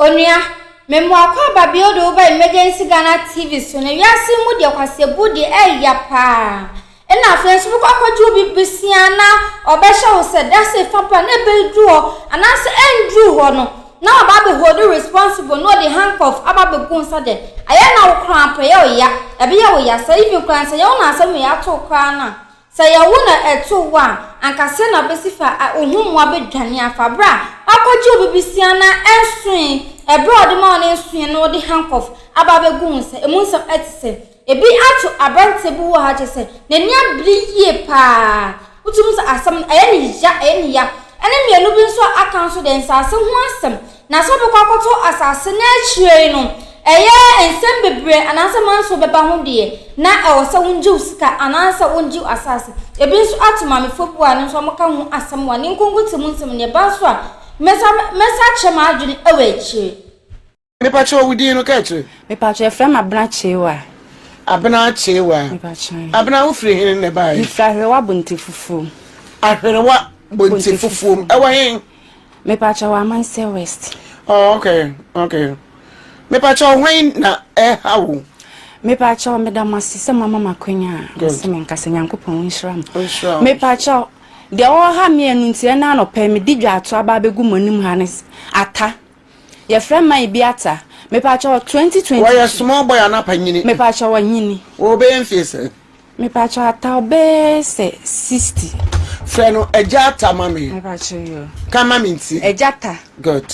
Onua, me mmoa kɔ aba bio de wo ba Emergency Ghana TV so na wiase mu deɛ kwaseɛbu deɛ ɛya paa. Ɛna afei nso wokɔ akɔgye obi besia na ɔbɛhyɛ wo sɛ da sɛ fa bra na ɛbɛduru hɔ anaasɛ ɛnduru hɔ no na waba abɛ hold you responsible na ɔde handcuff aba abɛgu wo nsa deɛ ayɛ na wo koraa mpo ɛyɛ wo ya, ɛbɛyɛ wo ya sɛ even koraa sɛ ɛyɛ wo na asɛm wei ato wo koraa no a. Sɛ ɛyɛ wo na ɛtoo wo a, anka sɛn na wobɛsi fa a wo ho mmoa bɛdwane afa berɛ a woakɔgye obi bisia na ɛnsoe, ɛberɛ a ɔde ma wo no nsoe na ɔde handcuff aba abɛgu wo nsa? Ɛmu nsɛm te sɛ, ebi ato aberanteɛ bi wɔ ha kyerɛ sɛ n'ani abere yie pa ara, wotumi hu sɛ asɛm no ɛyɛ no ya, ɛyɛ no ya. Ɛne mmienu bi nso a aka nso deɛ nsase ho asɛm Na sɛ wobɛkɔ akɔtɔ asase na akyire yi no ɛyɛ nsɛm bebree anaasɛ manso bɛba ho deɛ, na ɛwɔ sɛ wongye wo sika anaasɛ wongye wo asase. Ebi nso ato maamefoɔ bi wɔ ha no nso wɔka ho asɛm wɔ ne nkonkote mu nsɛm no ɛba nso a, mɛsa mɛsa akyerɛ m'adwene wɔ akyire. Mepakyɛw wo din no ka kyerɛ. Mepakyɛw yɛfrɛ me Abena Kyewa. Abena Kyewa. Mepakyɛw. Abena wo firi hene na ɛbaeɛ? Mefiri Ahwerewa Bontefufuom. Ahwerewa Bontefufuom ɛwɔ hen? Mepakyɛw wɔ Amansea West. Oh okay okay. Mepakyɛw hwan na ɛha wo? Mepakyɛw meda mo ase sɛ moama me akwanya a mese menkasa Nyankopɔn nhyira mo. Ɔnhyira wo. Mepakyɛw deɛ ɔha me ɛno nti ɛna anɔpa yi mede dwaato aba abɛgu mo anim ha ne Ata. Yɛfrɛ man bi Ata. Mepakyɛw 2022. Wɔyɛ small boy anaa panyini? Mepakyɛw wanyini. Wɔbɛyɛ mfie sɛn? Mepakyɛw ata ɔbɛyɛ sɛ 60. Frɛ no Agya Ata ma me. Mepakyɛw yoo. Ka ma me ntie. Agya Ta. Good.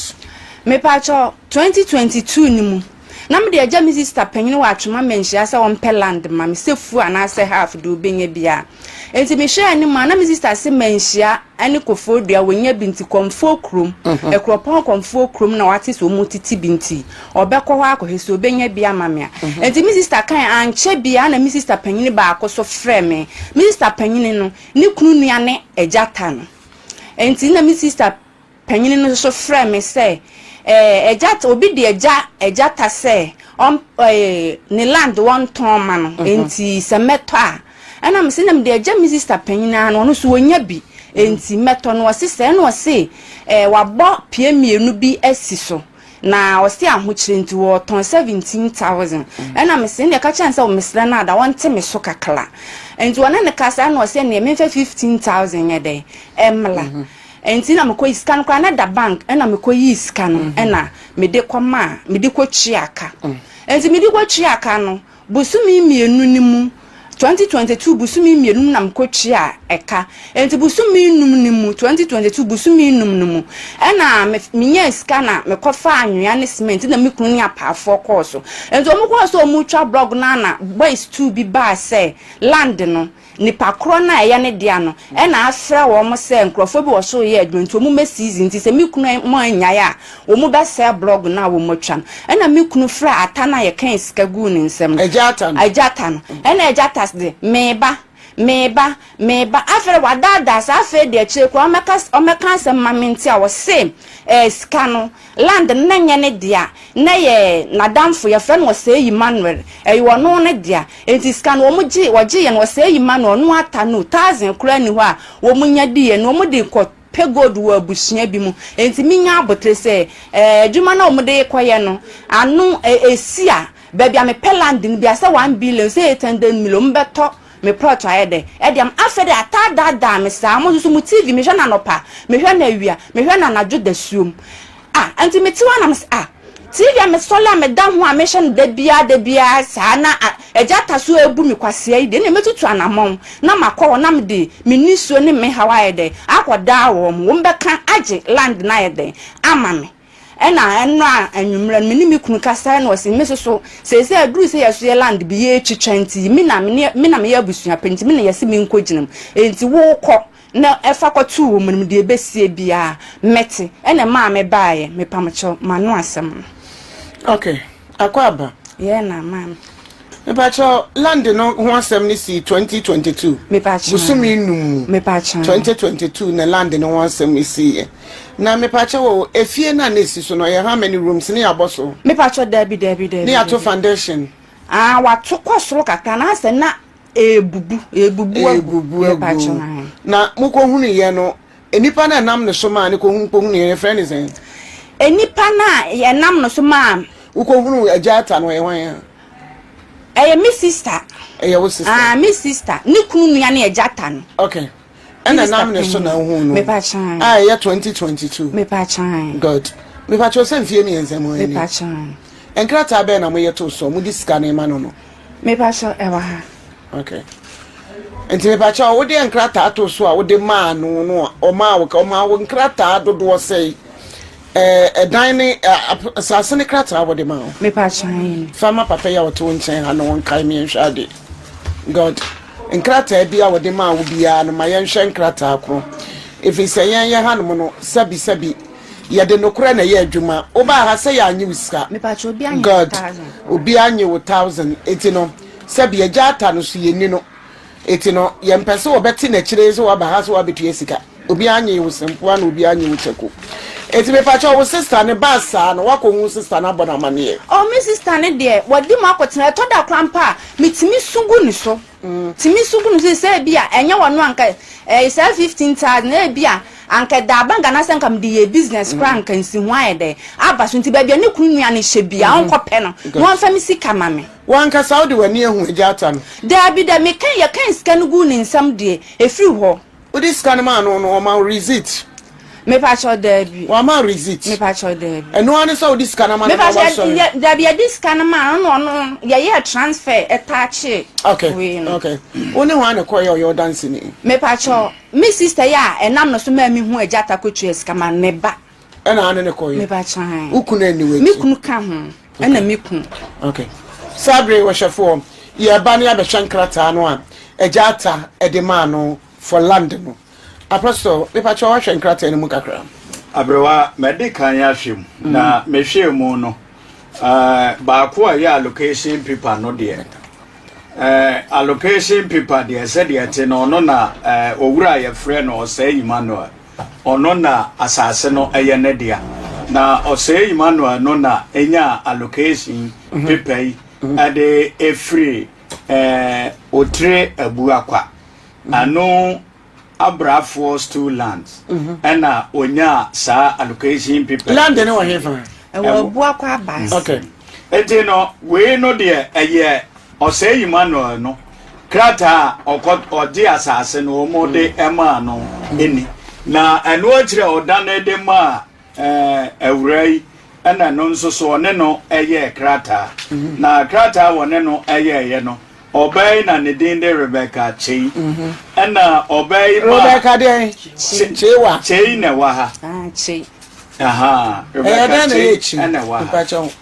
Mepakyɛw 2022 no mu na mede agya me sister panyin wɔ Atwema manhyia sɛ ɔmpɛ land ma me sɛ full anaasɛ half deɛ ɔbɛnya biara. Enti mehwɛɛ anim a na me sister se manhyia ne Koforidua wɔnya bi nti Kɔmfoɔ kurom, Akuropɔn Kɔmfoɔ kurom na wate sɛ wɔtete bi nti ɔbɛkɔ hɔ akɔhwɛ sɛ ɔbɛnya bi ama me a. Enti me sista kae, ankyɛ biara na me sista panyini baako nso frɛɛ me. Me sista panyini no, ne kunu nua ne agya ta no. Enti na me sista panyini no nso frɛɛ me sɛ, eh, agya ta, obi de agya, agya ta sɛ ɔm, eh, ne land wɔntɔn ma no, enti sɛ mɛtɔ a. Ɛna mese na mede agya me sista panyin ara no, ɔno nso ɔnya bi, enti mɛtɔ no. Ɔse sɛ, ɛna ɔse, eh, wabɔ pie mmienu bi asi so. Na ɔse ahokyerɛ nti wɔtɔn 17,000. Ɛna mese ɛnneɛ ka kyerɛ no sɛ mesrɛ no ada ɔnte me so kakra. Nti ɔne no kasa ɛna ɔse ɛnneɛ memfa 15,000 nyɛ dɛn ɛmmra. Nti na mekɔ yi sika no koraa na ɛda bank ɛna mekɔ yii sika no ɛna mede kɔ maa mede kɔ tua ka. Nti mede kɔ tua ka no Bosome mmienu no mu, 2022 bosome mmienu mu na mekɔtuaa ɛka. Enti bosome nnum no mu, 2022 bosome nnum no mu, ɛna me menyaa sika na mekɔfaa anwea ne cement na me kunu ne apaafoɔ kɔɔ so. Enti wɔn kɔɔ so wɔretwa blɔg no ara na boys two bi baa sɛ land no Nipa korɔ no a ɛyɛ ne dea no na afrɛ wɔn sɛ nkorɔfoɔ bi wɔ soro reyɛ adwuma nti wɔn mmɛ season nti sɛ me kunu mo annyae a wɔn bɛsɛe blog no a wɔn atwa no. Ɛna me kunu frɛɛ Ata no a yɛkaa sika guu ne nsam no. Agya Ata no. Agya Ata no. Ɛna Agya Ata de, meba, meba, meba. Afei deɛ wadaadaa saa afei deɛ akyire koraa ɔmmɛka ɔmmɛka asɛm ma me nti a ɔse ɛɛ sika no Land no na ɛnyɛ ne dea, na ɛyɛ n'adamfo, yɛfrɛ no Osei Emmanuel, ɛyɛ ɔno ne dea. Enti sika no wɔn gye, wɔgyeeɛ no Osei Emmanuel, ɔno ata no, thousand koraa nni hɔ a wɔn nya diiɛ, na wɔn de kɔ pɛ gold wɔ abusua bi mu. Enti me nya abotere sɛ, ɛɛ adwuma no a wɔn de rekɔyɛ no, ano ɛsi a, baabi a mepɛ land no biara, sɛ one billion, sɛ 800 million, wɔn bɛtɔ Me plot ayɛ dɛ ɛde ama. Afei de ataa daadaa me saa. Mo nso so mo TV mehwɛ no anɔpa, mehwɛ no awia, mehwɛ no anadwo dasuom. Ah, nti mete hɔ na mese ah, TV a mesɔre a meda ho a mehwɛ no da biara da biara saa na agya ta so rebu me kwasea yi deɛ, ɛnneɛ mɛtutu anamɔn na makɔ hɔ na mede me nisuo ne me haw ayɛ dɛn akɔdaa wɔn. Wɔbɛka agye land no ayɛ dɛn ama me. Ɛna ɛnora anwummerɛ no me ne me kunu kasaɛ na ɔse me soso seesei aduru sɛ yɛso yɛ land bi yɛretwitwa nti me na me ne me na meyɛ abusua panin nti me na yɛse menkɔ gyina mu enti wokɔ na ɛfa kɔto wɔ mu no deɛ ɛbɛsie biara mɛte ɛna ɛmaa me baeɛ mepamokyɛw mano asɛm no. Ok, Akwaaba. Yɛ na maame. Mepakyɛw, land no ho asɛm no sii 2022. Mepakyɛw. Bosome nnum mu. Mepakyɛw. 2022 na land no ho asɛm siiɛ. Na mepakyɛw o, efie no a na esi so no, ɛyɛ how many rooms? Ne yɛabɔ so? Mepakyɛw, daabi, daabi, daabi. Ne yɛato foundation? Ah, wɔato kɔ soro kakra, na asɛ na ebubu, ebubu agu. Ebubu agu. Mepakyɛw, ae. Na mokɔhunuiɛ no, Nnipa no a ɛnam ne so maa no kɔhu kɔhunuiɛ no, yɛfrɛ no sɛn? Nnipa no a yɛnam no so maa. Wokɔhunuu Agya Atta no, ɔyɛ hwan a? Ɛyɛ me sister. Ɛyɛ wo sister? Ah, me sister. Ne kunu nua ne Agya Atta no. Okay. Ɛna nam ne so na wohuu no? Mepa kyan. A ɛyɛ 2022. Mepa kyan. Good. Mepa kyɛw sɛ mfie mmiɛnsa mu ani. Mepa kyan. Nkrataa bɛn na moyɛ too so a mode sika no rema no no? Mepa kyɛw, ɛwɔ ha. Okay. Nti mepa kyɛw, wode nkrataa too so a wode maa no no a, ɔmaa wo ɔmaa wo nkrataa dodoɔ sɛe? Ɛɛ ɛdan ne asase ne krataa wode maa wo? Mepa kyɛw ni. Fa ma papa yi a ɔte wo nkyɛn ha na ɔnkae me nhwɛ ade. God, nkrataa bi a wɔde maa wo biara no ma yɛnhwɛ nkrataa ko. Ɛfiri sɛ yɛn yɛ hanom no, sɛbi sɛbi Yɛde nokorɛ na ɛyɛ adwuma. Wobaa ha sɛ yɛanye wo sika. God, obiara nye wo thousand. Eti no, sɛbi agya ata no so yɛnni no. Eti no, yɛmpɛ sɛ wɔbɛte n'akyire sɛ waba ha sɛ wabɛtua sika. Obiara nye wo sempoa na obiara nye wo kyɛko. Eti mepakyɛw wo sister no baa saa no, woakɔhu wo sister no abɔ no amaneɛ? Oh, me sister no deɛ, wadi mu akɔtena. Ɛtɔ da koraa mpo a, metumi su gu ne so. Tumi so gu no so sɛ ebia ɛnyɛ ɔno anka ɛyɛ saa 15,000 na ebia anka ɛda bank anaasɛ anka mede yɛ business koraa anka nsiho ayɛ dɛn aba so nti baabi a ne kunu nua no hyɛ bia ɔnkɔ pɛ no na ɔmfa me sika ma me. W'ankasa wode w'ani ahu Agya Atta no? Daabi da, meka yɛkan sika no guu ne nsam deɛ ɛfiri hɔ. Wode sika no maa no no, ɔma wo receipt? Mepakyɛw, daabi. Wamma wo receipt? Mepakyɛw, daabi. Ɛno ara ne sɛ wode sika no ama no na wasɔre? Mepakyɛw, daabi, yɛde sika no maa no na ɔno yɛyɛɛ transfer ɛtaakyee wei no. Okay, okay. Wo ne hwan na ɛkɔeɛ a ɔyɛ wo danseni? Mepakyɛw, me sister yi a ɛnam no so maa mehuu Agya Atta kɔtuaa sika maa no, ne ba. Ɛna ane ne kɔeɛ? Mepakyɛw. Wo kunu anni w'akyi? Me kunu ka ho, ɛna me kunu. Okay. Saa bere yi, ɔhwɛfoɔ, yɛreba na yɛabɛhwɛ nkrataa no a Agya Atta de maa no for land no. Apostle, mepakyɛw woahwɛ nkrataa no mu kakra? Aberewa, madi kan ahwɛ mu, na mehwɛɛ mu no, eh, baako a ɛyɛ allocation paper no deɛ, eh, allocation paper deɛ sɛdeɛ ɛte no, ɔno na eh, owura a yɛfrɛ no Ɔsɛe Emmanuel, ɔno na asase no ɛyɛ ne dea. Na Ɔsɛe Emmanuel no na ɛnyaa allocation paper yi ɛde ɛfiri eh, Otire Abuakwa. Ano abrafoɔ stool lands ɛna onyaa saa allocation paper. Land ne wɔ hefa? Ɛwɔ Abuakwa Abas. Okay. Eti no wei no deɛ ɛyɛ Ɔsɛe Emmanuel no krataa a ɔkɔ ɔgye asase no wɔn de ɛmaa no ɛni na ɛno akyire a ɔdane de maa ɛɛ awura yi ɛna ɛno nso so ɔne no ɛyɛɛ krataa na krataa a wɔne no ɛyɛɛyɛ no Ɔbaa yi na ne din de Rebecca Kyei. Ɛna ɔbaa yi ma. Rebecca deɛn? Kyeiwa. Kyei na ɛwɔ ha. Ah, Kyei. Aha, Rebecca Kyei ɛna ɛwɔ ha. Mepakyɛw.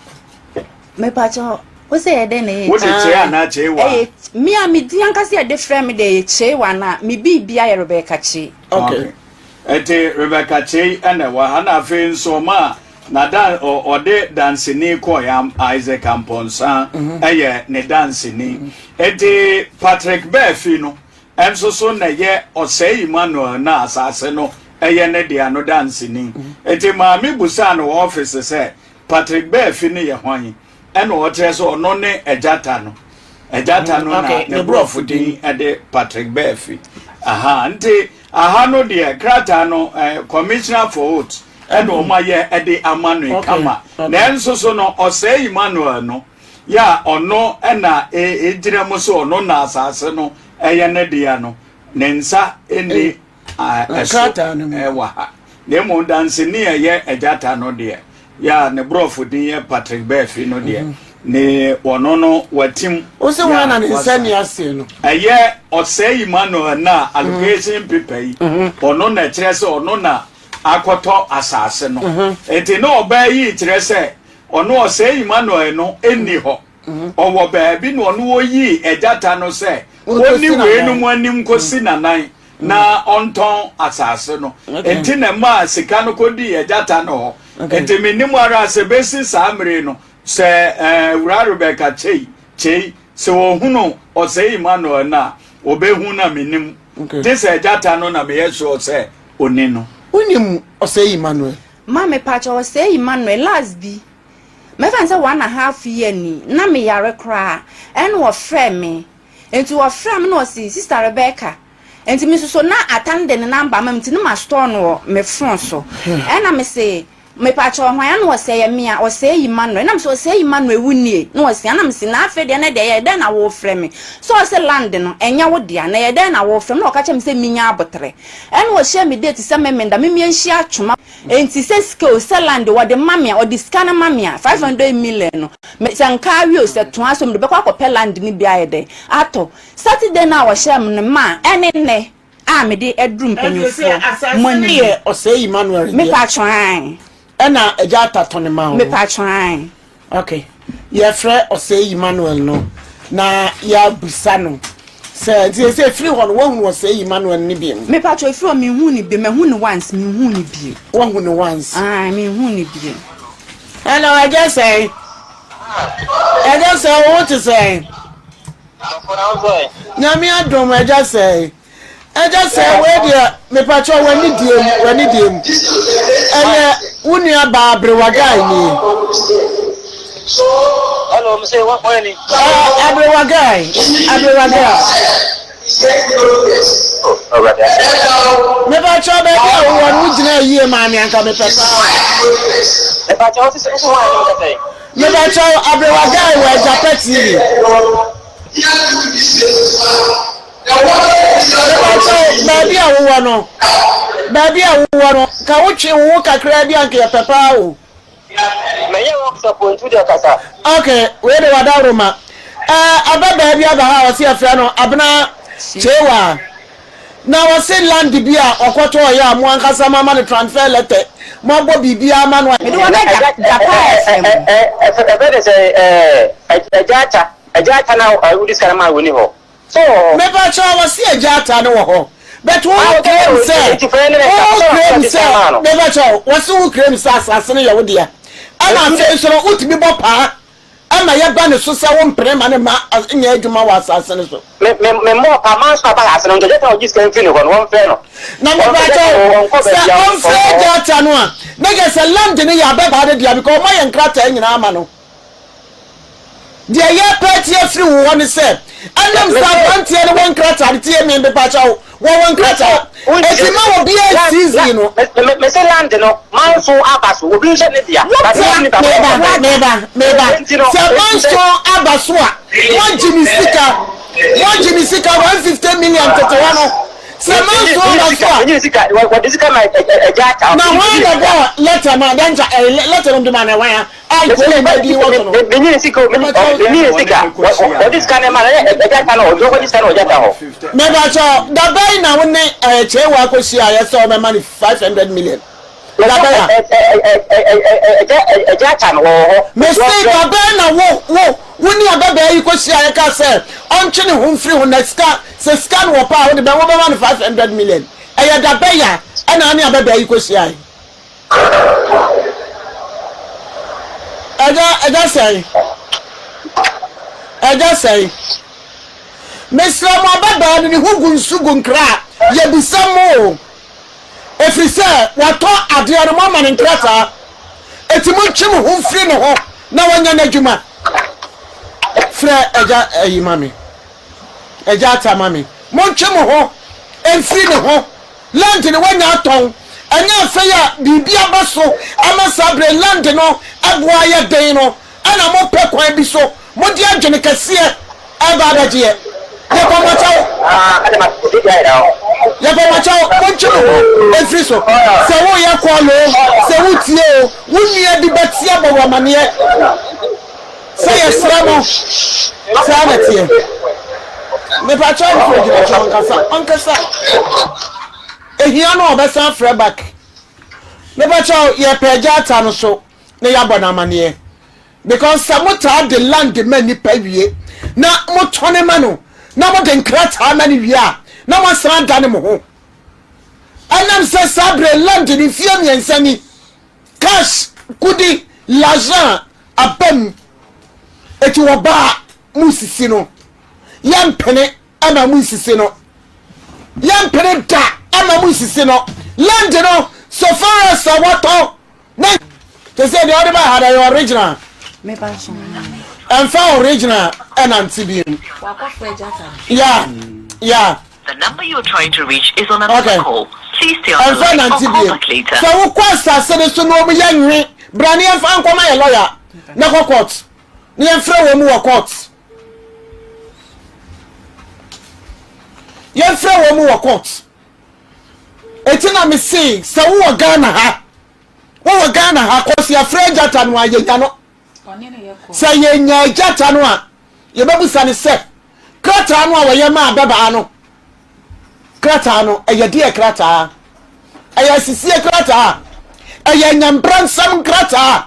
Mepakyɛw, wo sɛ yɛ dɛn na ɛyɛ Wode Kyei anaa Kyeiwa? Ɛyɛ me a me din ankasa yɛde frɛ me deɛ ɛyɛ Kyeiwa na me biribia yɛ Rebecca Kyei. Okay. Ɛnti Rebecca Kyei ɛna ɛwɔ ha na afei nso ɔma Na dan ɔ ɔde danseni kɔɔeɛ am Isaac Amponsah yɛ ne danseni. Enti Patrick Baafi no nso so na ɛyɛ Ɔsɛe Emmanuel no a asase no yɛ ne dea no danseni. Enti maame busaa no wɔ ɔfese sɛ Patrick Baafi no yɛ hwan? Ɛna ɔkyerɛ sɛ ɔno ne Agyata no. Agyata no na ne borɔfo din de Patrick Baafi. Aha, nti aha no deɛ krataa no eh, Commissioner for Oath ɛna wɔn ayɛ ɛde ama no yi kama. Nanso so no ɔsɛe Emmanuel no yɛ a ɔno ɛna egyina mu sɛ ɔno na asase no ɛyɛ ne dea no ne nsa ɛni ɛso ɛwɔ ha. Na mmom danseni a ɛyɛ agyata no deɛ yɛ a ne borɔfo din yɛ Patrick Bɛɛfi no deɛ mhm. ne ɔno no watim. Wo sɛ wɔn na ne nsa ni ase no. Ɛyɛ ɔsɛe Emmanuel na allocation mhm. paper yi mhm. ɔno na ɛkyerɛ sɛ ɔno na akɔtɔ asase no. Enti na ɔbaa yi kyerɛ sɛ ɔno ɔsɛe Emmanuel no nni hɔ. Ɔwɔ baabi na ɔno ɔyii agyata no sɛ ɔnni weinom anim kɔsi nanan na ɔntɔn asase no. Enti na ɛmaa sika no kɔdii agyata no hɔ. Enti mennim ara sɛ bɛsi saa mmere no sɛ Awuraa Rebecca Kyei, Kyei, sɛ ɔhunu Ɔsɛe Emmanuel no a, ɔbɛhu no a mennim. Gye sɛ agyata no na meyɛ sure sɛ ɔni no. Wonim Ɔsɛe Emmanuel? Ma mepakyɛ Ɔsɛe Emmanuel last bi mɛfa no sɛ one and half year ni na meyare koraa ɛna ɔfrɛ me nti ɔfrɛ me na ɔse sister Rebecca nti me soso na ata no de ne number ama me nti ne ma store no wɔ me phone so ɛna me se. Mepakyɛw hwan a na ɔsɛ yɛ me a ɔsɛe Emmanuel na mese ɔsɛe Emmanuel wo nie na ɔse a na mese na afei deɛ na deɛ ɛyɛ dɛn na worefrɛ me sɛ ɔse land no ɛnyɛ wo dea na ɛyɛ dɛn na worefrɛ me na ɔka kyerɛ me sɛ menya aboterɛ ɛna ɔhyɛɛ me date sɛ Memenda memia nhyia Twoma enti sɛ sika o sɛ land o ɔde ma me a ɔde sika no ma me a 500 million no me sɛ nka awie o sɛ toa so mede bɛkɔ akɔpɛ land no bi ayɛ dɛn atɔ Saturday no a ɔhyɛɛ me no ma ɛne nnɛ a mede aduru mpanyinfoɔ mo anim. Yɛ Ɔsɛe Emmanuel deɛ. Mepa kyɛw ae. Ɛna Agya Atta tɔne ma wo. Mepa kyɛw ae. Ok yɛfrɛ Ɔsɛe Emmanuel no na yɛabisa no sɛ nti sɛ ɛfiri hɔ no woahunu Ɔsɛe Emmanuel no biom? Mepa kyɛw ɛfiri hɔ menhuu no biom mahu no once menhuu no bio. Woahu no once? Ae menhuu no bio. Hello Agya Sɛe. Agya Sɛe wo ho te sɛn? Nyame adom agya sɛe. Agya sɛe wei deɛ mepakyɛ w'ani die mu w'ani die mu. Ɛyɛ wo nua baa aberewa guy nie. Hello, me say what money? Aberewa guy, aberewa guy. Mepakyɛ baabi a wowɔ no wogyina yie maa me anka mepɛ paa. Mepakyɛ wo sɛ wo sɛ wɔn kasa yi. Mepakyɛw aberewa guy wɔ agyapa TV. Mepakyɛw baabi a wowɔ no baabi a wowɔ no ka wotwe wo ho kakraa bi anka yɛpɛ paa o. Mɛyɛ workshop o nti wodeɛ kasa. Ok wei de wadaworoma. Ɛɛ ababaa bi aba ha a ɔse yɛfrɛ no Abena Kyewaa. Na ɔse land bi a ɔkɔtɔɔeɛ a mo ankasa moama no transfer letter, moabɔ biribiara ama no a. Mede wo bɛ gya gya paa ɛfɛ mu. Ɛfɛ de sɛ ɛgya ata ɛgya ata na wodi sika no ma wɔ ni hɔ so wɔ hɔ. Mepa kyɛw ɔse ɛgya ata no wɔ hɔ but wo claim sɛ wo claim sɛ mepa kyɛw wɔse wo claim sɛ asase no yɛ wo dea ɛna afei nso no wotumi bɔ paa Ɛma yɛba ne so sɛ wompene ma ne mma nyɛ adwuma wɔ asase no so. Me me me mmɔɔ pa manso aba asase no nti ɔgya ta ɔgye sika mfiri ne hɔ no wɔmfrɛ no. Na mepakyɛw sɛ ɔmfrɛ agya ta no a na kyerɛ sɛ land no yɛ ababaa no dea because ɔma yɛ nkrataa nyinaa ama no. Deɛ yɛpɛ atie afiri wo hɔ ne sɛ ɛnam sɛ aberanteɛ no wɔ nkrataa no tie me mepakyɛw Wɔwɔ nkrataa. Eti ma obiara nsiisii no. Mese land no, manso aba so. Obi nhyɛ ne dea. Wopra, meba, meba, meba. Sɛ manso aba so a, moagye me sika. Moagye me sika 150 million tete hɔ no. Sɛ manso aba so a. Na hwan na bɔɔ letter ma? Dɛn nta, ɛɛ, letter no de ma no hwan a? A nkoyi ma din wɔ so no. Menye ne sika o, menye ne sika. Wɔde sika no ma no, ɛgya ta no, ɔde ɔkɔgye sika no wɔ gya ta hɔ. Mepakyɛw, da bɛn na wo ne Kyewa akɔhyia a yɛsɛ ɔbɛma no 500 million? Da bɛn a? Ɛgya ta no, wɔwɔ hɔ. Mese da bɛn na wo, wo, wo ne ababaa yi kɔhyia a yɛka sɛ ɔntwe ne ho mfiri ho na sika, sɛ sika no wɔpɛ a wode bɛ, wobɛma no 500 million? Ɛyɛ da bɛn a ɛna wo ne ababaa yi kɔhyiae? Ɛgya, ɛgya sɛn? Ɛgya sɛn? Mesrɛ mo ababaa no ne ho gu nsu gu nkra a, yɛbisa mo o. Ɛfiri sɛ watɔ adeɛ no moama no nkrataa. Enti montwe mo ho mfiri ne ho na wanya n'adwuma. Frɛ agya ayi ma me. Agya ata ma me. Montwe mo ho mfiri ne ho. Land no wanya atɔn. Ɛnyɛ afei a biribi aba so ama saa bere land no bo ayɛ den no ɛna mopɛ kwan bi so mode adwene kɛseɛ ɛreba abɛgyeɛ. Yɛpa mo akyɛw. Yɛpa mo akyɛw, montwe mo ho mfiri so. Sɛ woyɛ call o, sɛ wotie o, wo nua bi bɛte abɔ wo amaneɛ sɛ yɛsrɛ mo. Saa na ɛteɛ. Mepakyɛw mfrɛ gyina so ɔnkasa ɔnkasa. Ehia no ɔbɛsan frɛ back. Mepakyɛw yɛpɛ agya ata no so na yɛabɔ no amaneɛ. Because sɛ mo taa de land ma nipa wie na mo tɔne ma no na mo de nkrataa ma no wie a na mo asan adane mo ho. Ɛnam sɛ saa bere land no mfie mmiɛnsa ni cash kudi l'argent aba mu eti wɔbaa mo sisi no yɛmpene ama mo nsisi no yɛmpene da ama mo nsisi no land no so far as a wɔtɔ na te sɛ deɛ ɔde ba ha da yɛ original ɛmfa original ɛnante bi mu ya ya. The number you are trying to reach is on another Okay. call. Please stay on the Ɛmfa line or nante call biem. back later. Sɛ wokɔ asase no so na wɔn yɛ nwe, bra ne yɛmfa nkɔma yɛ lɔya na kɔ court. Na yɛmfrɛ wɔn mu wɔ court. Yɛmfrɛ wɔn mu wɔ court. Eti na me se sɛ wowɔ Ghana ha, wowɔ Ghana ha kɔsi afrɛ gyata no a yɛnya no. Sɛ yɛnya agyata no a, yɛbɛbusa no sɛ, krataa no a wɔyɛ maa ababaa no, krataa no, ɛyɛ deɛ krataa? Ɛyɛ asisie krataa? Ɛyɛ anyambransɛm nkrataa?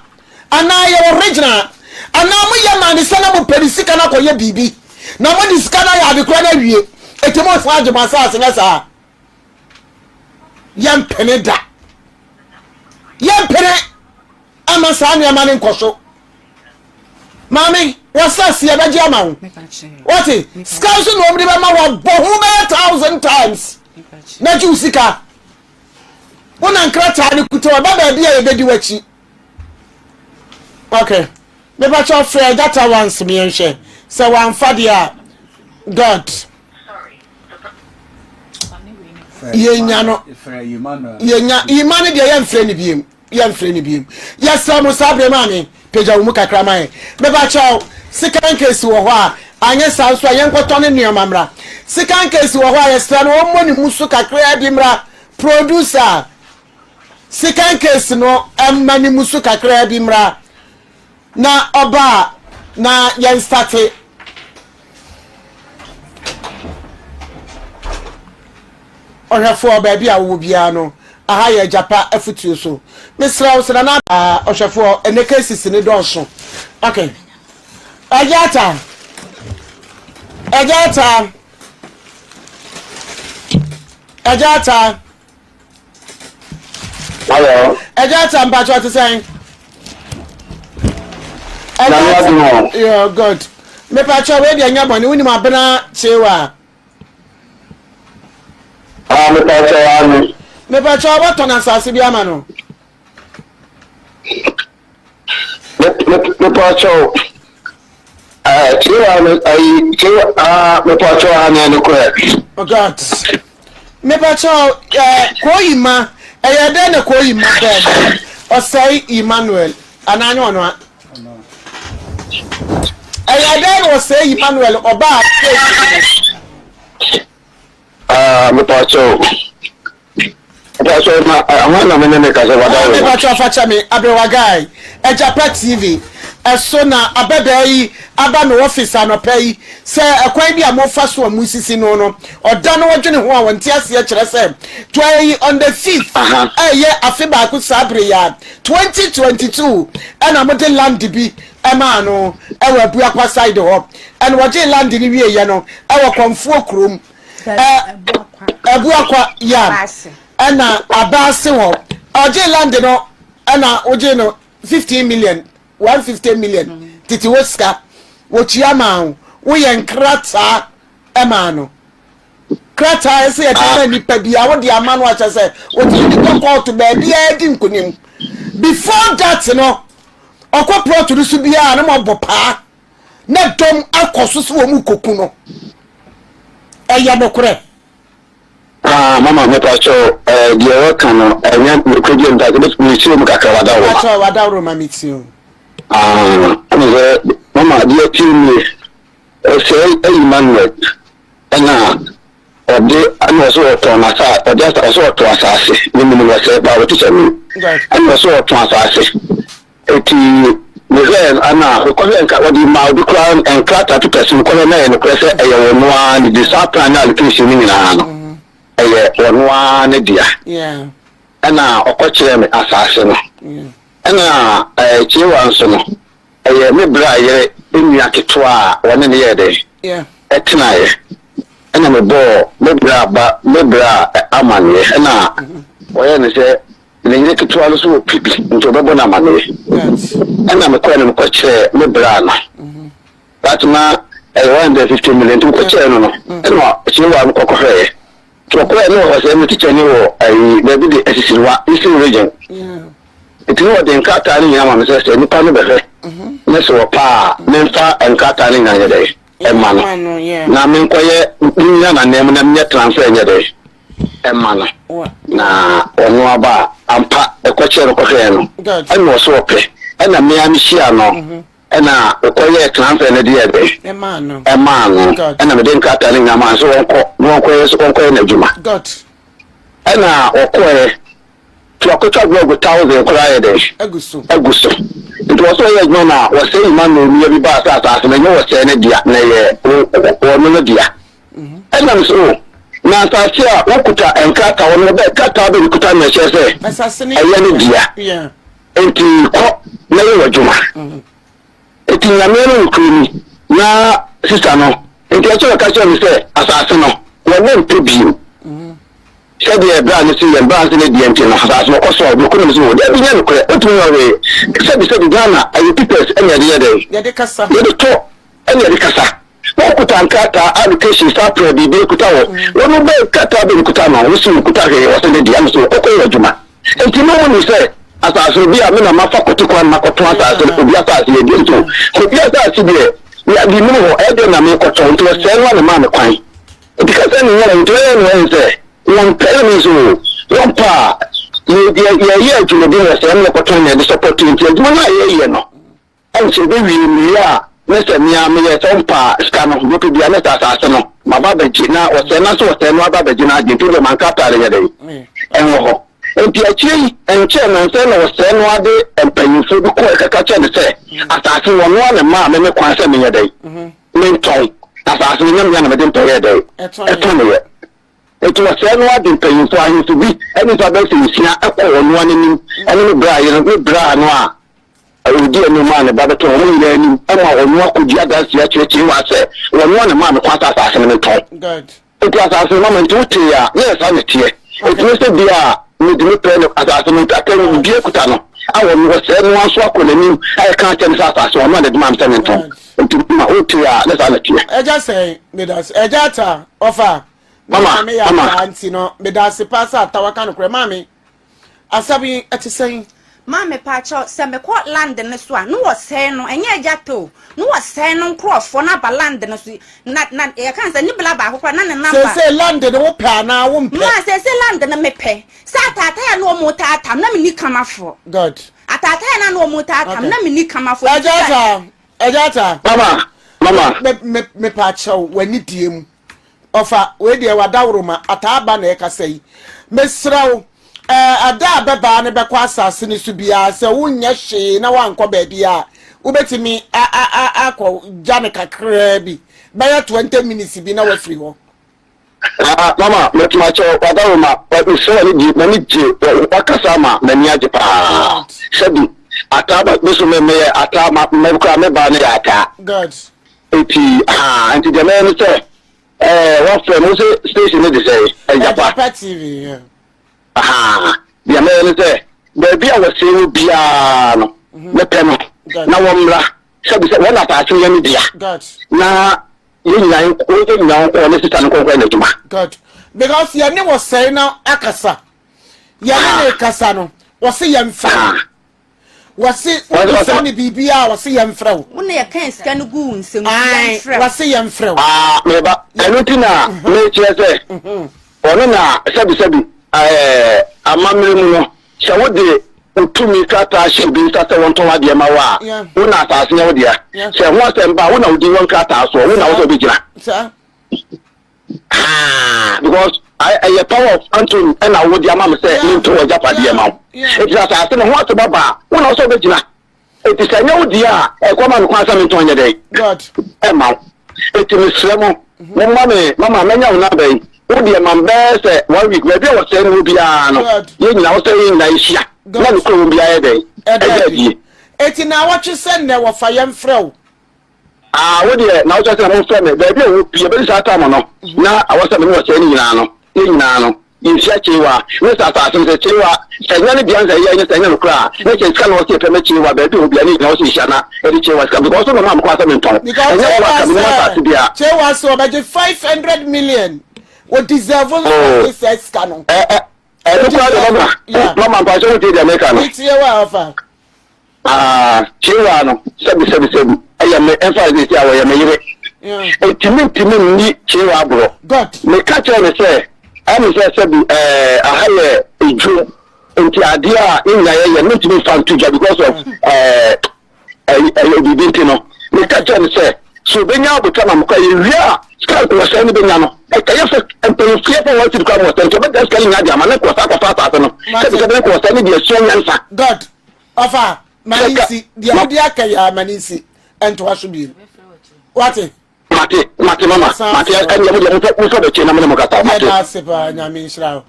Anaa ɛyɛ original? Anaa moyɛ maa ne sɛ na mopɛ ne sika no akɔyɛ biribi, na mode sika no ayɛ adekorɔ no awie, enti mosan agye mo asase nyɛ saa? Yɛmpene da. Yɛmpene. Ama saa nneɛma no nkɔ so. Maame, w'asase yɛbɛgye ama wo. Wate, sika nso na wɔn de bɛma wabɔ ho bɛyɛ thousand times. Na gye wo sika. Wo na nkrataa no kuta ɔba baabi a yɛbɛdi w'akyi. Okay. Mepakyɛ frɛ data once meɛnhwɛ. Sɛ wamfa deɛ a, God. Yɛnya no. Yɛnya. Ima no deɛ yɛmfrɛ no biem. Yɛmfrɛ no biem. Yɛsrɛ mo saa berɛ maame, pagya wo mu kakra ma yɛn. Mepa kyɛw, sekan case wɔ hɔ a, anyɛ saa nso a yɛnkɔtɔ ne nneɛma mmra. Sekan case wɔ hɔ a, yɛsrɛ no ɔmmɔ ne mu so kakraa bi mmra. Producer, sekan case no mma ne mu so kakraa bi mmra. Na ɔba a, na yɛnstate. Ɔhwɛfoɔ, baabi a wowɔ biara no, aha yɛ Agyapa afutuo so. Mesrɛ wo, sɛ Nana. Ah, ɔhwɛfoɔ, ɛnɛ cases no dɔɔso. Okay. Agya Atta. Agya Atta. Agya Atta. Hello. Ɛgya ata mpatsɔ ɔte sɛn? Nyame adum o. Yeah, good. Mepatsɔ wei deɛ nyɛ bɔne wonim abena kyewa. Ah, mepatsɔ ano. Mepatsɔ wɔtɔn asase bi ama no. Mepatsɔ eh, kyewa no ayi kyewa ah mepatsɔ ano ɛno korɛ. Oh God. Mepakyɛw eh, Koyima, ɛyɛ dɛn na Koyima bɛɛ dɛ ɔsɛe Emmanuel anaa nyɛ ɔno a? Ɛyɛ dɛn na ɔsɛe Emmanuel ɔbaa case no mu? Ah, mepakyɛw. Mepakyɛw na hwan na me ne ne kasa wadaworo? Mepakyɛw fa kyɛ me, Aberewa Guy, Agyapa TV, ɛso na abɛbɛɛ yi aba me office anɔpa yi sɛ ɛkwan bi a mofa so a mosisi no no ɔda no ɔdwene ho a ɔnte aseɛ kyerɛ sɛ toa yi on the 5th ɛyɛ afe baako saa bere yi a 2022 ɛna mode land bi ɛmaa no ɛwɔ Abuakwa side hɔ ɛna wɔgyee land no wieɛ no ɛwɔ Kɔmfoɔ kurom Abuakwa ya ɛna Abaase hɔ ɔgyee land no ɛna wogyee no 15 million 150 million tete hɔ sika wɔtua maa wo woyɛ nkrataa maa no krataa ɛsɛ yɛde ma nipa bi a wode ama no akyɛ sɛ wɔtumi de kɔ kɔɔto baabiara di nkonim before that no ɔkɔ plɔt no so biara na mɔbɔ paa na dɔm akɔ so sɛ wɔn koku no ɛyɛ nokorɛ. Ah, mama mepakyɛw eh, deɛ wɔka no ɛnyɛ nokorɛ bi mpa sɛ mekyerɛ mu kakra wadaworo ma. Pakyɛw wadaworo ma metie o. Ah, ɛne sɛ mama deɛ tie nie ɔsɛe Emmanuel ɛna ɔde ɛna ɔsɛ ɔtɔn n'asa ɔde asa ɔsɛ ɔtɔn asase ne mu no wɔsɛ bawo tikya mi ɛna ɔsɛ ɔtɔn asase Eti mehwɛɛ no ana mekɔhwɛɛ nka wɔde maa obi koraa nkrataa papers mekɔhwɛ na ɛyɛ nokorɛ sɛ ɛyɛ ɔno ara ne de saa plan ne allocation no nyinaa no ɛyɛ ɔno ara ne dea ɛna ɔkɔkyerɛɛ me asaase no ɛna ɛɛ kyewa nso no ɛyɛ me bra yere nua ketewa a wɔne no yɛɛ dɛn ɛtenaeɛ ɛna mebɔɔ me bra ba me bra amaneɛ ɛna ɔyɛ no sɛ Ne yere ketewa no nso wɔ pɛ bi, nti ɔbɛbɔ no amaneɛ. Ɛna mekɔɛ no mekɔkyerɛɛ me braa no. That na ɛyɛ 150 million, nti mekɔkyerɛɛ no no, ɛna ɔkyerɛ wa mekɔkɔhwɛeɛ. Nti ɔkɔɛ no ɔsɛ me teacher ni wɔ ayi baabi de Asisiriwa, Eastern Region. Nti na ɔde nkrataa no nyinaa ma me sɛ sɛ nipa no bɛhwɛ ne sɛ wɔpɛ a memfa nkrataa no nyinaa nyɛ dɛ ɛma no na menkɔyɛ. Mennyina n'ananmu na menyɛ transfer nyɛ dɛ mma no. Na ɔno aba a, ampa ɛkɔkyɛɛ no kɔhwɛɛ no, ɛna ɔse ɔpɛ. Ɛna me ara mehyiaa no, ɛna ɔkɔyɛɛ transfer no de yɛɛ dɛ ɛmaa no. Ɛna mede nkrataa no nyinaa maa no sɛ ɔnkɔ na ɔnkɔyɛ ɔnkɔyɛ n'adwuma. Ɛna ɔkɔɛ. Nti wakɔtwa blɔg thousand koraa ayɛ dɛn? Agu so. Nti wɔ sɛ ɔyɛ adwuma na wɔsɛe Emmanuel nua bi baa sɛ asaase no ɛnyɛ wɔsɛe no dea na ɛyɛ ɔno no dea. Ɛna me sɛ o na asaase a wokuta nkrataa no bɛ krataa bɛ kuta na ɛkyerɛ sɛ ɛyɛ ne dea. Nti kɔ na yɛ w'adwuma. Nti Nyame no nokorɛ ni na sista no nti ɛkyɛ ɔka kyerɛ me sɛ asaase no wɔne mpɛ bio. Sɛdeɛ berɛ a mese yɛn baa ase no deɛ nti no, asase no kɔ so a obi kɔ na mese o, dabi nyɛ nokorɛ, wotumi yɛ ɔwee, sɛbi sɛbi Ghana ɛyɛ papers ɛna yɛde yɛ dɛn? Yɛde kasa. Yɛde tɔ ɛna yɛde kasa. Na wokuta nkrataa allocation saa prɛ biribi ekuta wɔ, wɔn bɛ krataa bɛ nkuta no, wose nkuta hwee, wɔse ne deɛ, mese kɔkɔ yɛ adwuma. Nti na wɔn nim sɛ asase no bi a me na mafa kɔte kwan makɔtɔn asase no, obi asase yɛ deɛ nti o, obi asase deɛ yɛ ade nim hɔ, ɛyɛ deɛ na mekɔtɔn, nti wɔsɛe no a na maa me kwan. Nti ka sɛ ne wɔn nti wɔyɛ ne wɔn sɛ wɔn pɛ ne nso wɔn pɛ a yɛ yɛyɛ adwumaden wɔ sɛ ɛna yɛkɔtɔn na yɛde sɔpɔto nti adwuma no a yɛyɛ no ɛnkyɛ ɛbɛwie mewie a ne sɛ mea meyɛ sɛ wɔn pɛ a sika no deɛ ɔpɛ bia ne sɛ asase no maba abɛgye na wɔsɛ na so wɔsɛ no aba abɛgye no agye nti deɛ manka ataare yɛ dɛn ɛwɔ hɔ nti akyire yi ɛnkyɛ nansɛ na wɔsɛ no ade mpanyinfoɔ bi kɔɔ ɛkaka kyɛ ne sɛ asase wɔn no a na maa me me kwan sɛ menyɛ dɛn Mentɔn asase no, nyɛ me a na mede ntɔ yɛɛ dɛn? Ɛtɔneeɛ. Enti wɔsɛɛ no ara de mpanyimfoɔ, ahemfo bi ne nnipa bɛyɛ sɛ nsia kɔɔ ɔno ara n'anim ne ne bra yere ne bra no a ɔdi anim maa ne ba bɛtɔn wɔn nyinaa anim ma ɔno akɔdi adanseɛ akyerɛ Kyewa sɛ ɔno ara na ɛmaa me kwan sɛ asase no mentɔn. Enti asase no mama nti wotee a, na ɛyɛ saa na ɛteɛ. Enti ne sɛ bi a mede me pɛ no asase no nti atɛn no biribiara kuta no a wɔn wɔsɛe no ara nso akɔ n'anim a ɛka akyerɛ no sɛ asase wɔn a na ɛde maa me sɛ mentɔn. Enti mama wotee a, na saa na ɛteɛ. Agya sɛn, meda ase. Agya Atta, ɔfa, me Mama, maame yɛ mama. ataa nti no, meda ase paa sɛ Atta waka nokorɛ. Maame, asɛm yi, ɛte sɛn? Maa mepaakyɛw sɛ mekɔ land no so a ne wɔsɛe no ɛnyɛ agya tɛ o ne wɔsɛe no nkorɔfoɔ no aba land no so na na yɛka no sɛ ne bla baako koraa na ne number. Seesei land no wopɛ anaa wompɛ? Maa seesei land no mepɛ sɛ ataatae a na wɔn taatam na menni kamafoɔ. Good. Ataatae a na wɔn taatam Okay. na menni kamafoɔ Agya nti sɛ. Ataa, Agya Ataa. Mama, mama. Me me mepaakyɛw w'ani die mu. Ɔfa, wei deɛ w'adaworoma, ataa ba na ɛkasa yi. Mesrɛ wo, ɛɛ, ɛda a bɛbaa no bɛkɔ asase no so biara, sɛ wonyɛ hwee na woankɔ baabi a, wobɛtumi a, a, a, akɔ gya no kakraa bi, bɛyɛ 20 minutes bi na woafiri hɔ. Ah, mama, mɛtuma kyɛw, w'adaworoma, mesrɛ w'ani gye, m'ani gye, wakasa ama m'ani agye paa. Sɛbi, ataa ba, me so me, meyɛ ataa, ma, me koraa me baa no yɛ ataa. Good. Enti haa nti deɛ mɛyɛ ne sɛ ɛɛ wafrɛ mo sɛ station no de sɛ Agyapa. Agyapa TV yeah. Haa deɛ mɛyɛ ne sɛ baabi a wɔsɛe no biara no mhm. mɛpɛ no na wɔmmra sɛbi sɛ wɔn asase yɛ ne dea na yɛn nyinaa yɛn nyinaa nkɔ ne sista no nkɔnkɔ n'adwuma. Good because yɛne wɔsɛe no akasa yɛne ne kasa no wɔse yɛn fɛ. Wɔse wobisa ne biribi a wɔse yɛmfrɛ wo. Wo na yɛkaa sika no guu wo nsam nti yɛmfrɛ wo. Wɔse yɛmfrɛ wo. Ah, me ba, ɛno nti na mekyerɛ sɛ ɔno na sɛbisɛbi ɛɛ amammerɛ mu no, sɛ wode wo tumi krataa hyɛ obi nsa sɛ wɔntɔn adeɛ ma wo a, wo na asase no yɛ wo dea. Sɛ ɛho asɛm ba a, wo na wo din wɔ nkrataa soɔ, wo na wo sɛ wobɛgyina. Haa because ɛyɛ power of Anthony ɛna wo de ama me sɛ me nto agyapadeɛ ma wo. Eti sɛ asase no ho asɛm aba a, wo na wo sɛ wobɛgyina. Eti sɛ ɛnyɛ wo deɛ a, ɛkɔ ma me kwan sɛ mentɔn nyɛ dɛn? Ɛma wo. Eti mesrɛ mo, momma me, mama mɛnya wo namba yi. Wo deɛ ma me bɛyɛ sɛ one week, baabi a wɔsɛe no wɔ biara no, yɛn nyinaa, wo sɛ yɛn nyinaa yɛhyia na nokorɛ wɔ mu biara yɛ dɛn? Ɛda adie. Eti naawɔtwe sɛ nnɛ wɔfa yɛmfrɛ wo. Ah, wo deɛ, na wokyerɛ sɛ momfrɛ me baabi a ɔwɔ bi, ɛbɛdu saa tam no, na awɔ sɛ me ne wɔsɛe no nyinaa no, yɛn nyinaa no, yɛnhyia Kyewa, ne sɛ asase no, sɛ Kyewa, sɛ ɛnyɛ ne dea, sɛ ɛyɛ, ne sɛ ɛnyɛ nokorɛ a, ne sɛ sika na ɔsɛ yɛpɛ ma Kyewa, baabi a ɔwɔ biara, ne nyinaa ɔsɛ yɛhyia na yɛde Kyewa sika, because ɔno na ɔmaa me kwan sɛ mentɔn, Because ɛnyɛ wo Kyewa a ka menim sɛ, asase biara. Kyewa sɛ ɔbɛgye 500 million, wɔ deserve nso Oh, ɔgye saa sika no. ɛ, ɛ, ɛno Wɔ koraa deɛ deserve, mama, yeah. mama mpakyɛ wotie deɛ meka no. Metie wo a ɔfa. Ah, Kyewa no, sɛbi sɛbi sɛbi, ɛyɛ me, ɛmfa sɛ sɛ a wɔyɛ me yere. Enti mentumi nni Kyewa aborɔ. Meka kyerɛɛ no sɛ, Ɛne sɛ sɛbi ɛɛ aha yɛ edwom nti adeɛ a yɛn nyinaa yɛyɛ no mentumi mfa nto dwa because of ɛɛ ɛyɛ biribi nti no. Meka kyerɛɛ no sɛ, sɛ obenya abotra ma me koraa yɛwie a sika a nkɔsɛe no benya no ɛyɛ sɛ mpanyinfoɔ yɛfa wɔn sidi koraa ma ɔsɛe nti ɔbɛgyae sika no nyinaa de ama na nkɔsɛe akɔfa asase no sɛbi sɛbi nkɔsɛe no de asua nyansa. God ɔfa ma ne nsi deɛ wode aka yi a ma ne nsi ɛntoa so bio wate. Mate mate mama mate ɛnneɛ mo deɛ mo fɛ bɛkyɛ na mo ne mo kasa mate. Yɛda ase paa nyame nhyira wo.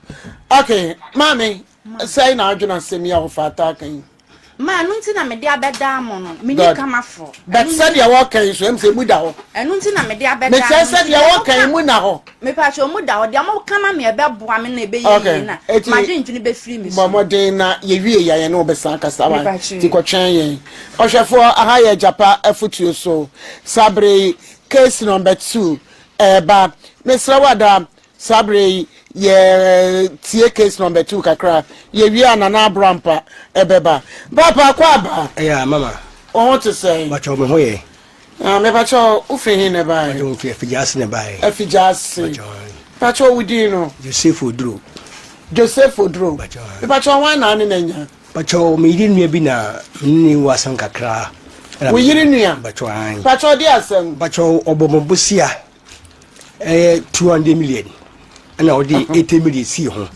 Okay maame sɛe na adwene asɛm yi a wɔfa ata yi. Ma ɛno nti na mede abɛdaa mo no, menni kamafoɔ. But sɛdeɛ wɔka yi so, ɛm sɛ emu da hɔ. Ɛno nti na mede abɛdaa mo. Mekyerɛ sɛ deɛ wɔka yi mu na hɔ. Mepakyɛ emu da hɔ, deɛ moka ma me ɛbɛboa me na ɛbɛyɛ yie na m'adwendwene bɛfiri me so. Bɔ mmɔden na yɛwie yɛ yɛne wo bɛsan akasa wa nti kɔtwɛn yɛn. Ɔhwɛfoɔ, aha yɛ Agyapa afutuo so. Saa berɛ yi, case number 2 ɛreba. Mesrɛ wo ada, Saa berɛ yi yɛ tie case number 2 kakra, yɛ wie a Nana Aborampa ɛbɛba. Paapa kɔ aba. Ɛyɛ mama. Wo ho te sɛn? Bakyɛw me ho yɛ. Ah, me bakyɛw wo fi he na ɛbaeɛ? Bakyɛw fi Afigyaase na ɛbaeɛ. Afigyaase. Bakyɛw. Bakyɛw wo din no? Joseph Oduro. Joseph Oduro. Bakyɛw. Me bakyɛw hwan na ane na anya? Bakyɛw me yere nua bi na me ne ne wɔ asɛm kakra. Wo yere nua? Bakyɛw ae. Bakyɛw de asɛm? Bakyɛw ɔbɔ mo bosia. Ɛyɛ 200 million ɛna ɔde 80 million sii ho.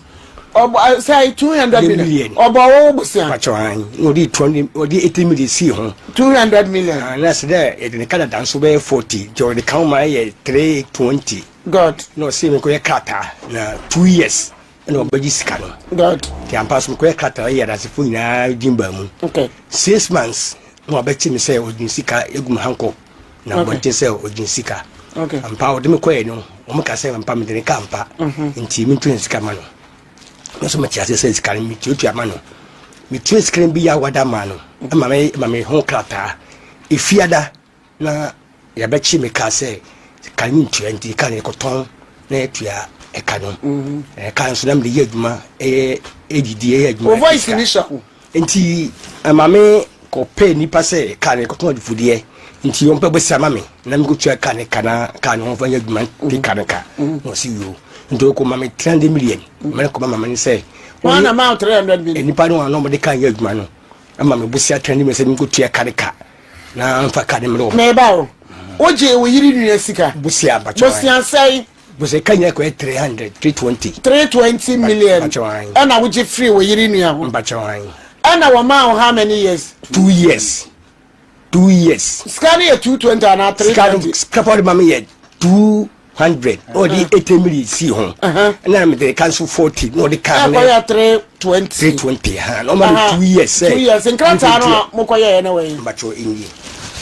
Ɔbɔ sɛ 200 million. Ɔbɔ wo bosia. Pakyɛ an na ɔde 200 ɔde 80 million sii ho. 200 million. Ah, na sɛ dɛ yɛde ne Canada nso bɛyɛ 40 nti ɔde ka ho ma ɛyɛ 320. God. Na ɔsɛ mekɔyɛ krataa na 2 years ɛna ɔbɛgye sika no. God. Nti ampa so mekɔyɛ krataa yɛ adansefo nyinaa din baa mu. Okay. 6 months na wabɛkye me sɛ ɔde ne sika egu me hankɔ na abɔnten sɛ ɔgye sika. Ampa ɔde me kɔɛ no, wɔn ka sɛ ampa mede ne ka ampa nti mentua ne sika ma no. Me nso mete ase sɛ sika no metuatua ma no. Metua sika no bi yɛ awada maa no, ma me ma me ho krataa. Efiada na yɛbɛkye me kaa sɛ ka no mentua nti ka no yɛkɔtɔn na yɛtua ɛka no. Ɛka nso na mede yɛ adwuma, ɛyɛ ɛdidi ɛyɛ adwuma. Wo voice ni hyɛ ho. Nti ɛma me kɔpɛɛ nnipa sɛ kaa no kɔtɔn adufudeɛ nti wɔmpɛ bosea ma me na mekɔtua kaa no ka na kaa no wɔmfa nyɛ adwuma nte kaa no ka na ɔse yoo nti ɔkɔma me 300 million ma no kɔma ma me sɛ Wɔn na ma 300 million nnipa no a na wɔde kaa nyɛ adwuma no ama me bosea 300 million sɛ menkɔtua kaa no ka na mfa kaa no mmerɛ wɔn. Meba o, wogyee wo yere nua sika? Bosea mpakyɛw. Bosea sɛn? Bosea ka nyina kɔyɛ 300, 320. 320 million ɛna wogye firi wo yere nua ho? Mpakyɛw ae. Ɛna wɔmaa wo how many years? 2 years. 2 years. Sika no yɛ 220 anaa 320? Sika no sika pa ɔde ma me yɛ 200 na ɔde 80 million sii ho. Ɛna mede ka nso 40 na ɔde ka ho. Ɛkɔyɛ 320. 320 ha na ɔma me 2 years sɛ. 2 years nkrataa no a mokɔyɛɛ no wɔ yi. Mpakyɛw ɛnie.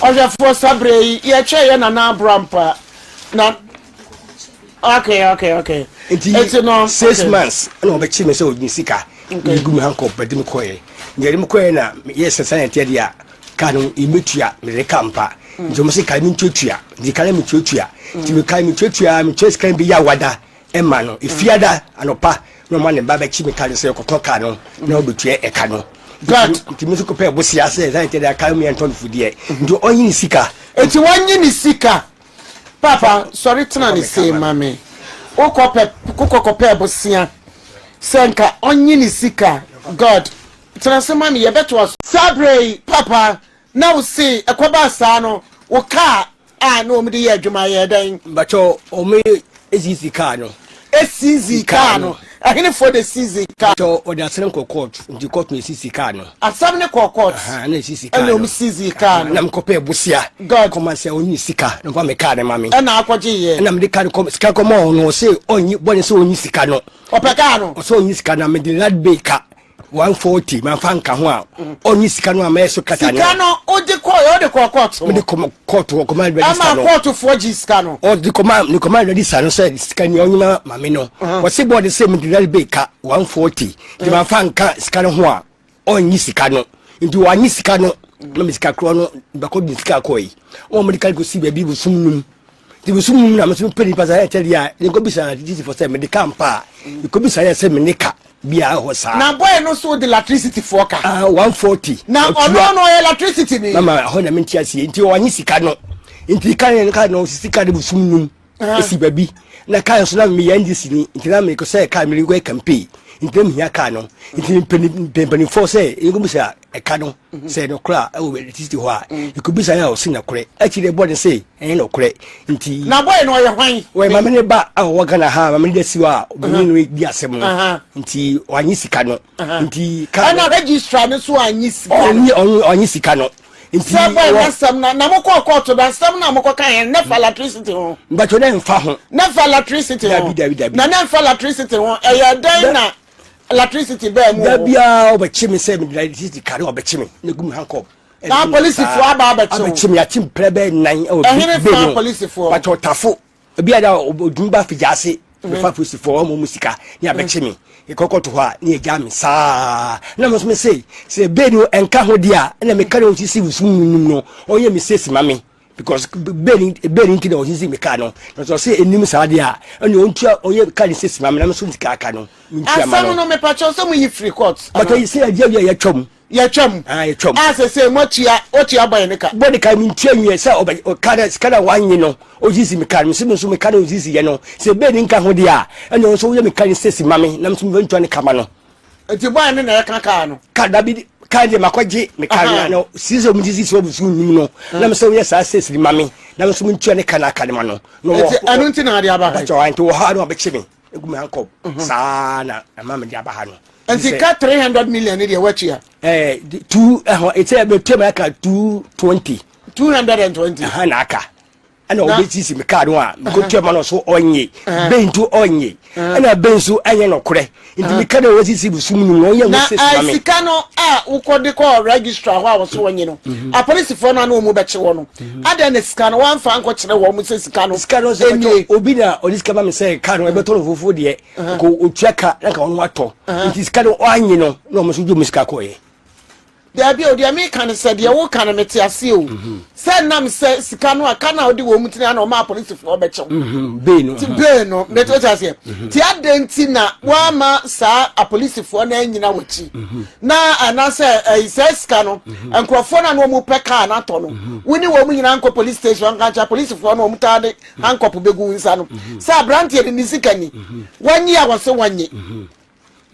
Ɔhwɛfoɔ sabrɛ yi yɛtwɛn yɛ Nana Aborampa na. Okay. Nti no 6 months ɛna ɔbɛkye me sɛ ɔgye sika okay. Gu me hankɔ bɛde me kɔɛ yɛde me kɔɛ na yɛ sɛ sɛ yɛteɛ deɛ a kaa no yɛmɛtua mede ka mpa nti ɔmo sɛ kaa no mentuatua nti kaa no metuatua nti mekaa metuatua metua sika no bi yɛ awada ɛma no efiada anɔpa na ɔma ne ba bɛkye me kaa no sɛ ɔkɔtɔ kaa no na ɔbɛtua ɛka no. Nti me nso kɔpɛ bosea sɛ sɛ yɛteɛ deɛ kaa no meyɛntɔ no fudeɛ nti ɔnyi ne sika. Nti wɔnyi ne sika. Papa, sɔre tena ne sei ma me. Wokɔ pɛ wokɔ kɔpɛɛ bosea sɛ nka ɔnye ne sika. God, tena se ma me yɛbɛtoa so. Saa berɛ yi, papa, na wo se ɛkɔbaa saa no, wo kaa a na wɔn de yɛ adwuma yɛɛ dɛn? Mpakyɛw, wɔn esisi kaa no. Esisi kaa no. Ɛhenefoɔ na esisi kaa? Mpakyɛw, wɔde asɛm no kɔ court, nti court na esisi kaa no. Asɛm no kɔɔ court. Ɛna esisi kaa no. Ɛna wɔn sisi kaa no. Na mekɔpɛɛ bosea. God. Kɔma sɛ ɔnyi sika na ɔmfa me kaa no ma me. Ɛna akɔgye yɛ. Ɛna mede kaa no kɔ sika kɔma ɔno ɔse ɔnyi bɔne sɛ ɔnyi sika no. Ɔpɛ kaa no. Ɔsɛ ɔnyi sika na mede lad bay ka 140 manfa nka ho a ɔnyi sika no a mɛyɛ so kata no. Sika no wode kɔɔ yɛ wode kɔɔ court hɔ. Mede kɔ court hɔ kɔma register no. Ɛma courtfoɔ gye sika no. Ɔde kɔma ne kɔma register no sɛ sika ni ɔnyi ma maame no. Ɔse bɔɔde sɛ mede lad bay ka 140 nti manfa nka sika no ho a ɔnyi sika no nti wanyi sika no na me sika korɔ no bɛkɔ de sika kɔɔ yi wɔn mo de ka kɔsi baabi bosom num nti bosom num na me nso pɛ nipa sɛ ɛkyɛ deɛ a nkɔbisa gyesifo sɛ mede ka mpa a nkɔbisa yɛ sɛ mene ka biara hɔ saa. Na boy no so de electricity foɔ ka. Ah, 140. Na ɔno no ɔyɛ electricity ni. Mama ɛhɔ na mente aseɛ nti ɔnye sika no. Nti kaa no kaa no sisi kaa no busum num esi baabi na kaa nso na meyɛ NDC ni nti na mekɔ sɛ kaa mekɔ campaign nti na mehia kaa no nti mepɛ mpanimfoɔ sɛ yɛnkɔbisa ɛka no sɛ nokorɛ a ɛwɔ electricity hɔ a yɛkɔbisa yɛ a ɔse nokorɛ akyire bɔ ne se ɛnyɛ nokorɛ nti na bɔyɛ no ɔyɛ hwan wɔyɛ maame ne ba a ɔwɔ Ghana ha maame ne da si hɔ a ɔbɛnye no di asɛm no nti wanye sika no nti kaa ɛna registrar no so anyi sika no ɔnye sika no nti sɛ bɔyɛ n'asɛm na na mokɔɔ kɔɔto na asɛm na mokɔ kan yɛn ne fa electricity ho mbatwɛ ne nfa ho ne fa electricity ho dabi dabi dabi na ne nfa electricity ho ɛyɛ dɛn na electricity bɛɛ mu da biara ɔbɛkye me sɛ mede electricity kare ɔbɛkye me na gu me handcuff na polisifoɔ aba abɛkye wo abɛkye me akye mprɛ bɛɛ nan ɛwɔ ɛhene fa polisifoɔ batɔ tafo ebi a da odun ba figya ase bɛfa polisifoɔ ɔmo mu sika ne abɛkye me ɛkɔkɔ to hɔ a ne agya me saa na mo nso me se sɛ bɛɛ no ɛnka ho deɛ a ɛna meka ne ɔsisi wusum num no ɔyɛ me sesi ma me because bɛɛ bɛɛ nti na ɔsisi me kaa no na sɛ ɔsɛ enim saa deɛ a ɛna ɔntua ɔyɛ kaa ne sesi ma me na me nso sika aka no mentua ma no. Asɛm no mepakyɛw sɛ mo yi firi court. Bàtà yi sɛ yɛgye awie yɛtwam. Yɛtwam. Ah yɛtwam. A sɛ sɛ mo atua otua bɔyɛ ne ka. Bɔ ne ka mentua nwie sɛ ɔbɛ ɔka na sika na wanye no ɔsisi me kaa no mesɛ me nso me ka na ɔsisi yɛ no sɛ bɛɛ ne nka ho deɛ a ɛna ɔnso woyɛ me ka ne sesi ma me na me nso mentua ne ka ma no. Nti bɔyɛ ne na ɛka kaa no. Ka dabi kaa deɛ makɔgye me kaa no na sisi sɛ ɔmo sisi sɛ ɔmo so nim no na me sɛ woyɛ saa sesi ma me na me nso mentua ne ka na aka ne ma no. Nti ɛno nti na ade aba ha. Nti wɔ ha na ɔbɛkye me egu me hankɔp saa na ɛma me de aba ha no. Nti ka 300 million ne deɛ watua. Ɛɛ two ɛhɔ eti ɛbɛtua mi aka 220. 220. Ɛhɛn na aka ɛna ɔbɛsisi me kaa no a mekɔtua ma no so ɔnye bɛn nso ɔnye ɛna bɛn nso ɛnyɛ nɔkorɛ nti meka dɛ wɔsisi busum no mu ɔnyɛ ho sisi ma me. Na sika no a wokɔde kɔɔ registrar hɔ a wɔso wɔnye no mhm. apolisifoɔ no a na wɔn bɛkye wɔ no mhm. adɛn na sika no wɔamfa ankɔkyerɛ wɔn sɛ sika no sika no sɛ obi na ɔde sika ma me sɛ kaa no ɛbɛtɔ no fufuo deɛ ko otua ka na nka ɔno atɔ nti sika no ɔanye no na ɔmo nso gye ɔmo sika kɔɛ. Daabi o, deɛ meka ne sɛ, deɛ woka no mete aseɛ o. Mhm. Sɛ nam sɛ sika no a ka no a wode wɔ mu tena na ɔma apolisifoɔ bɛkyɛw. Mhm, bee no. Ti bee no, mete wote aseɛ. Mhm. Ti adɛn nti na woama saa apolisifoɔ no anyina w'akyi. Na anaasɛ ɛyi saa sika no, nkurɔfoɔ no a na wɔn pɛ kaa no atɔ no, wo ne wɔn nyinaa nkɔ police station nka nkyɛn apolisifoɔ no wɔn taa de handcuff bɛgu wo nsa no. Sɛ aberanteɛ no ne sika ni, wɔnye a wɔse wɔnye.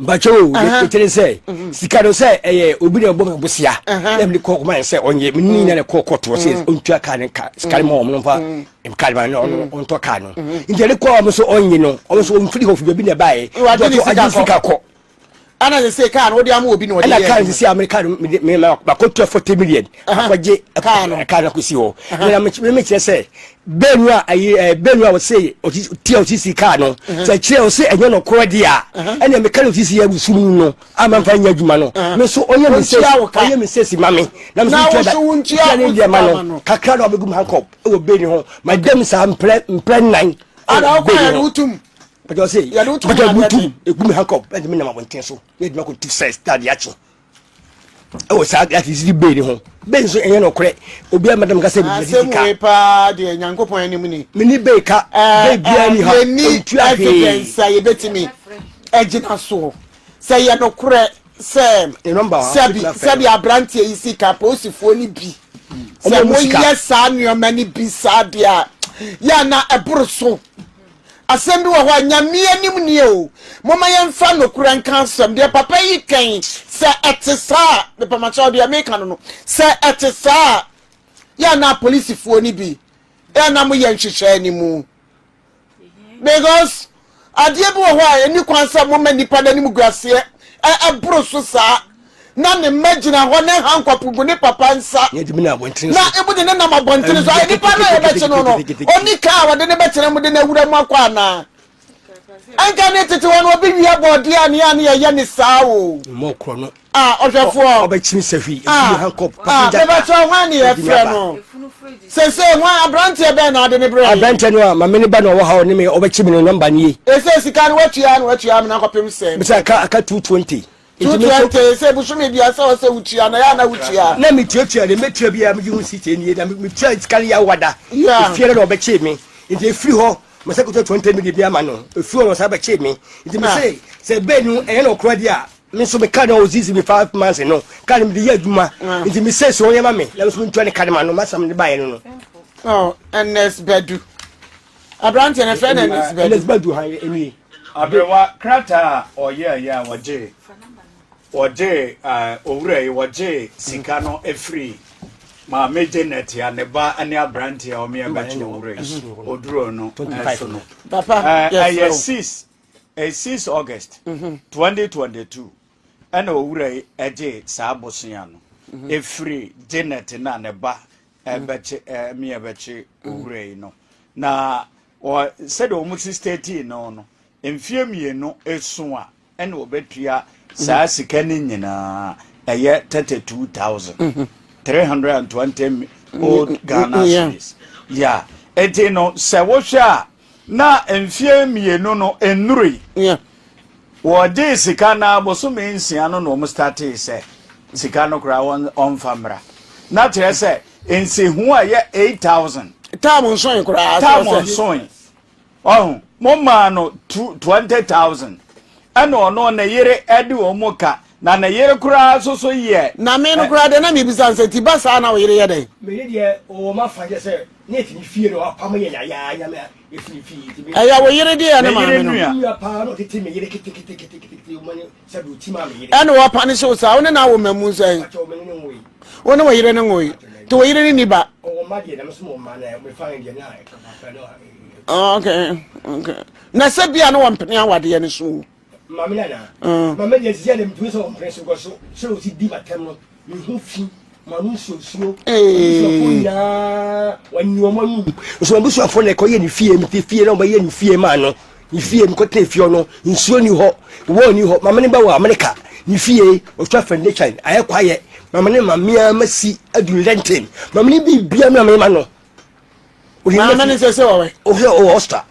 Mpakyɛ o, mekyerɛ sɛ mhm. sika no sɛ ɛyɛ obi na ɛbɔ me bosea na mede kɔ kɔma sɛ ɔnyɛ me ne nyina kɔ kɔtoɔ sɛ mhm. ɔntua kaa no ka sika no ma ɔmo no mfa mhm. kaa no ma no ɔntɔ kaa no nti ɛde kɔ ɔmo so ɔnye no ɔmo so ɔmfiri hɔ fi baabi na ɛbaeɛ agye sika kɔ ɛna sɛ sɛ kaa no wode ama obi na ɔde yɛ ɛna kaa no sɛ amene kaa no me makɔtua 40 million akɔgye kaa no akɔsi hɔ na mekyerɛ sɛ Bɛnu a ayi ɛ bɛnu a ɔse ɔti a ɔsisi kaa no sɛ kyerɛ ɔse ɛnyɛ nɔkorɛ deɛ a ɛnna meka no ɔsisi yɛ sum no a mamfa nyɛ adwuma no me so ɔyɛ me sɛ ɔyɛ me sɛsi ma me na me so ntua da ntua ne deɛ ma no kakra na ɔbɛgu me hankɔp ɛwɔ bɛni ho ma dɛm saa mprɛ mprɛ nnan ɛwɔ bɛni ho pɛtɛ ɔse pɛtɛ mutum egu me hankɔp ɛnti me nam abɔnten so ne adwuma kɔ tu sɛ stadi akye ɛwɔ saa asisi bee ne ho bee nso ɛnyɛ nɔkorɛ obi a madam kasa bi asɛm wei paa deɛ nyankopɔn anim ni meni bee ka bee biara ni ha yɛni evidence a yɛbɛtumi agyina soɔ sɛ yɛ nokorɛ sɛ sɛbi sɛbi aberanteɛ yi sika polisifoɔ no bi sɛ moyɛ saa nneɛma no bi saa deɛ a yɛ na ɛboro so Asɛm bi wɔ hɔ a, Nyame anim nie o, momma yɛmfa nokorɛ nka asɛm. Deɛ papa yi kɛn, sɛ ɛte saa a, mepamakyɛw deɛ meka no no, sɛ ɛte saa a, yɛ a na apolisifoɔ no bi, yɛ a na moyɛ nhyehyɛɛ no mu. Because adeɛ bi wɔ hɔ a, ɛni kwan sɛ moma nipa no anim guaseɛ ɛboro so saa. na ne mma gyina hɔ ne hankɔpo gu ne papa nsa na ebu de ne nam abɔntene so ayɛ nipa no a yɛbɛkye no no ɔni kaa a wɔde ne bɛkyerɛ mu de no awura mu akɔ anaa ɛnka ne tete hɔ no obi wia bɔɔdeɛ a ne a ne yɛyɛ ne saa o a ɔhwɛfoɔ ɔbɛkyini sahwi a bɛbɛkyerɛ hwan ne yɛfrɛ no sese hwan aberanteɛ bɛn na ade ne berɛ aberanteɛ no a mame ne ba na ɔwɔ ha ɔne me ɔbɛkye me no nɔmba nie ɛsɛ sika no watua na watua me na akɔpem sɛn mesɛ aka 220 220 sɛ bosome bia sɛ ɔsɛ wotua na yɛ na wotua. Na metuatua deɛ mɛtua biara megye ho nsitie nie na metua sika no yɛ awada efie no na ɔbɛkyee me nti efiri hɔ mɛsɛ kɔtua 20 million bi ama no efiri hɔ na ɔsan bɛkyee me nti me se sɛ bɛɛ no ɛyɛ na ɔkora deɛ a me nso me kaa no ɔzizi me 5 months no kaa no mede yɛ adwuma nti me se sɛ ɔyɛ ma me na me nso mentua ne ka no ma no masɛm de baeɛ no no. Oh, Ernest Badu. Aberanteɛ no fɛ no Ernest Badu. Ernest Badu ha nie. Aberewa krataa a ɔyɛɛyɛ a wɔgyee wɔgyee eh, owura yi wɔgyee sika no efiri maame Janet a ne ba ne aberanteɛ a wɔn yɛ bɛkye owura yi oduro no ɛso no. Papa, Eh, yɛsrɛ ɛyɛ wo. 6 6 August 2022 ɛna owura yi ɛgye saa bosea no efiri Janet na ne ba ɛbɛkye ɛmi ɛbɛkye owura yi no na wɔ sɛdeɛ wɔn si state no mfie 2 esu a ɛna wɔbɛtua saa sika no nyinaa, ɛyɛ 32,320 old Ghana cedis. Yeah, eti no sɛ wohwɛ a na mfie 2 no nnurui. Wɔgye sika na bosome 6 no na wɔn startee sɛ sika no koraa wɔn ɔmfa mmra, na kyerɛ sɛ nsiho a ɛyɛ 8,000. Tam nson koraa. Tam nson ɔho mo maa no 20,000, ɛna ɔno ne yere ɛde wɔn mu ka, na ne yere koraa nso so yɛ. Na me no koraa deɛ na mebisa sɛ ti ba saa na wo yere yɛ dɛn? Meyere deɛ ɔwɔ ma fa kyɛ sɛ ne yɛte ne fie no apam yɛ yayaa nyame a yɛfiri ne fie nti me. Ɛyɛ wo yere deɛ ne Ne yere maame no. nua. Nua paa na ɔtete me yere keteketeketekete ɔma ne sɛ de ɔti maa me yere. Ɛna wɔpa ne hyew saa, wo ne no awo mmamu sɛn? Pakyɛ me ne ne nwoe. Wo ne wo yere no nwoe? Nti wo yere ne ni ba? Ɔwɔ mma deɛ na me nso mewɔ mma na mefa ne deɛ na ɛka papa no. Oh, okay. Na sɛ bia na wɔmpene awadeɛ no so o. Maame nana. Maame deɛ sisi a deɛ metumi sɛ wɔmpene so kɔ so sɛ ɔsi di m'atɛm no me ho fi ma no nsuosuo abusuafoɔ nyinaa wɔnyi wɔn anum nso abusuafoɔ na ɛkɔyɛ ne fie mete fie na wɔbɛyɛ ne fie maa no ne fie mekɔtena fie no nsuo ni hɔ wɔn ni hɔ maame ne ba wɔ Amerika ne fie ɔtwa foundation ayɛ kwayɛ maame ne maame a masi aduru lɛnten maame ne biribia na mema no. Maame ne sɛ sɛ wɔwɛ ɔhwɛ ɔwɔ ɔsta.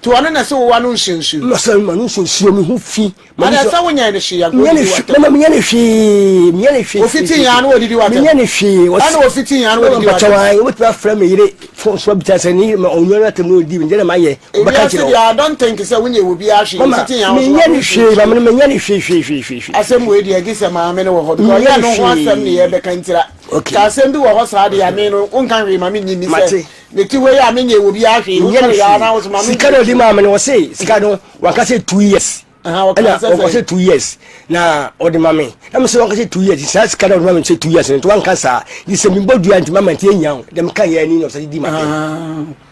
Nti ɔno na sɛ wowa no nsuonsuo. Na sɛ ma no nsuonsuo me ho fi. Ana sɛ wonyɛ ne hwee anka odidi watam. Mama menyɛ ne hwee, menyɛ ne hwee. Ofiti yɛn ano odidi watam. Menyɛ ne hwee. Ɛna ofiti yɛn ano odidi watam. Mpatwa wa, wobɛtumi afrɛ me yere fon so abisa sɛ ne ma onua no atam na odi me deɛ na mayɛ. Ɔbɛka kyerɛ wo. I don't think sɛ wonyɛ wɔ biara hwee. Mama Ofiti yɛn ano menyɛ ne hwee, mama no menyɛ ne hwee hwee hwee hwee. Asɛm wei deɛ gye sɛ maame no wɔ hɔ because ɔyɛ no ho asɛm ne yɛbɛka ntira. Okay. Ka asɛm bi wɔ hɔ saa deɛ ame no wonka hwee ma menyi ni sɛ mete wei a menyɛ wɔ biara hwee. Menyɛ ne Wosɔre yɛ na wo so ma hwee. Sika na ɔde maa me no, ɔse sika no wanka sɛ 2 years. Ɛna ɛna ɔkɔ sɛ 2 years na ɔde ma me, na me sɛ wanka sɛ 2 years, saa sika na ɔde ma me sɛ 2 years no nti wanka saa nti sɛ mebɔ dua nti mama nti enya wo dɛm ka yɛ ani na ɔsɛ di ma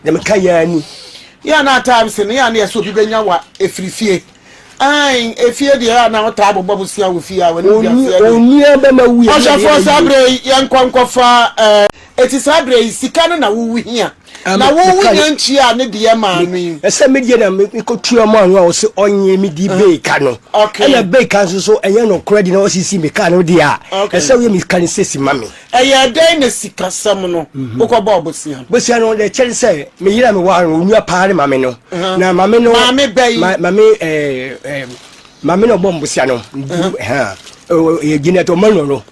dɛm ka yɛ ani. Yɛ na times no yɛ na yɛ sɛ obi bɛnya wa efiri fie ɛn efie deɛ yɛ na ɔtaa bɔbɔ bosia wɔ fie a wɔne bi aseɛ deɛ. Onua bɛma wu yɛ. Ɔhwɛfoɔ, saa berɛ yi yɛnkɔ nkɔfa ɛɛ eti saa berɛ yi sika no na wowu hia na wowu nya ntua ne deɛ maa no yi. Ɛsɛ me deɛ na mekɔtua mu ano a ɔsɛ ɔnye me di bee ka no, ɛna bee ka nso so ɛnyɛ nokorɛ deɛ na ɔsisi me ka no deɛ a ɛsɛ woyɛ me ka no sɛsi ma me. Ɛyɛ dɛn na sikasɛm no wokɔbɔɔ bosea no? Bosea no deɛ kyɛre sɛ me yere a mewɔ no onua paa ne maame no, na maame no maame bɛyi maame ɛɛ maame na ɔbɔ mbosea no ɛyɛ gyina tɔ ɔma no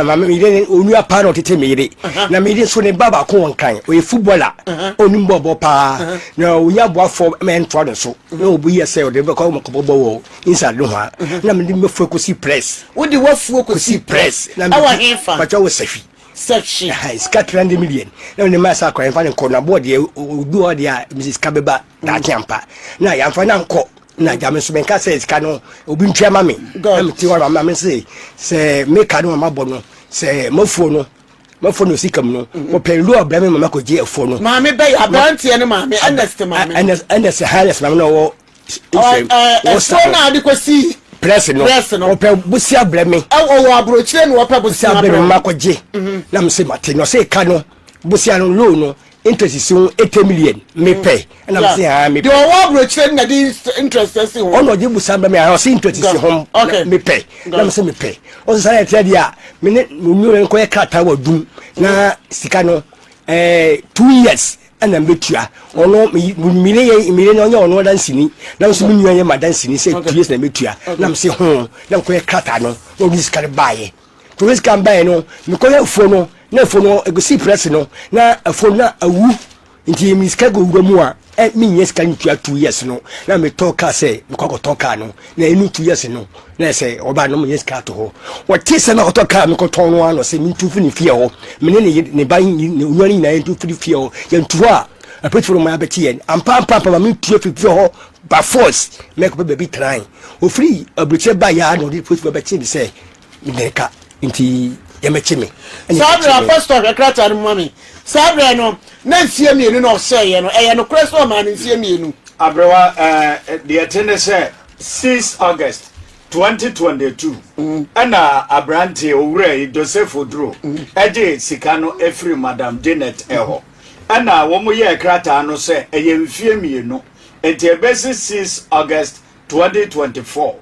maame me yere onua paa na ɔtete me yere, na me yere nso ne ba baako wɔ Nkran, ɔyɛ footballer, ɔnim bɔɔbɔ paa na ɔnya aboafoɔ ma ɛntoa no so na ɔbu yɛ sɛ ɔde bɛkɔ ɔmɔkɔbɔbɔ wɔ inside no hɔ a na mede mɛfuo kɔsi press. Wode wafuo kɔsi press ɛwɔ hefa? Patwa wɔ Sahwi. Sahwi. Sika 300 million na mede maa sɛ akora yɛmfa ne nkɔ na boɔ deɛ ɔdu hɔ deɛ a mese sika bɛba daakye ampa na yɛamfa no ankɔ na agya me nso menka sɛ sika no obi ntua ma me na mete hɔ ma me se sɛ meka no ma mabɔ no sɛ mafuo no mafuo no sika mu no wɔpɛ lu ɔbrɛ me ma makɔgye afuo no. Maame bɛyɛ aberanteɛ no maame Ernest maame. Ernest Harris maame na ɔwɔ. Ɛfuo no a ade kɔsi press no ɔpɛ bosia brɛ me. Ɔwɔ aburokyire na ɔpɛ bosia brɛ me ma kɔgye na me se mate na ɔsɛ ka no bosia no loan no interest si ho 80 million mepɛ ɛna me se ha mepɛ. Deɛ ɔwɔ aburokyire no na de interest si ho. Ɔna ɔgye bosia brɛ me a ɔsɛ interest si ho mepɛ na me se mepɛ ɔsɛ saa yɛ deɛ a me ne me nua nkɔyɛ krataa wɔ dum na sika no 2 years ɛna mbɛtua ɔno mmire yɛ mmire na ɔnyɛ ɔno ɔdansini na nso me nua yɛ ma dansini sɛ 2 years na mbɛtua na me se ho na mekɔyɛ krataa no na ɔde sika no baayɛ to ɔde sika no baayɛ no mekɔyɛ afuo no na afuo no ɛkɔsi press no na afuo no na awu nti me sika gu wura mu a. ɛ menyɛ sika ntua 2 years no na metɔ kaa sɛ mekɔ akɔtɔ kaa no na ɛnu 2 years no na sɛ ɔbaa no meyɛ sika ato hɔ. Wɔte sɛ na ɔtɔ kaa mekɔtɔn no ano sɛ mentu firi ne fie hɔ, mene ne ba ne onua no nyinaa yɛntu firi fie hɔ. Yɛntu hɔ a, apolisifoɔ no ma abɛkye yɛn ampa ampa ampa ma mentu afiri fie hɔ by force. Mɛkɔpɛ baabi tenan. Ofiri aburokyerɛ ba yɛ a na ɔde polisifoɔ bɛkye me sɛ mede ka nti yɛmɛkye me. Saa berɛ apostol, hwɛ krataa no mu ma me. Saa berɛ no na mfie 2 na ɔhyɛeɛ no, ɛyɛ nokorɛ sɛ ɔmaa no mfie 2? Aberewa, deɛ te ne sɛ 6 August 2022 ɛna aberante owura yi, Joseph Oduro, ɛgye sika no efiri Madam Janet ɛhɔ, ɛna wɔn yɛɛ krataa no sɛ ɛyɛ mfie 2, nti ɛbɛsi 6 August 2024,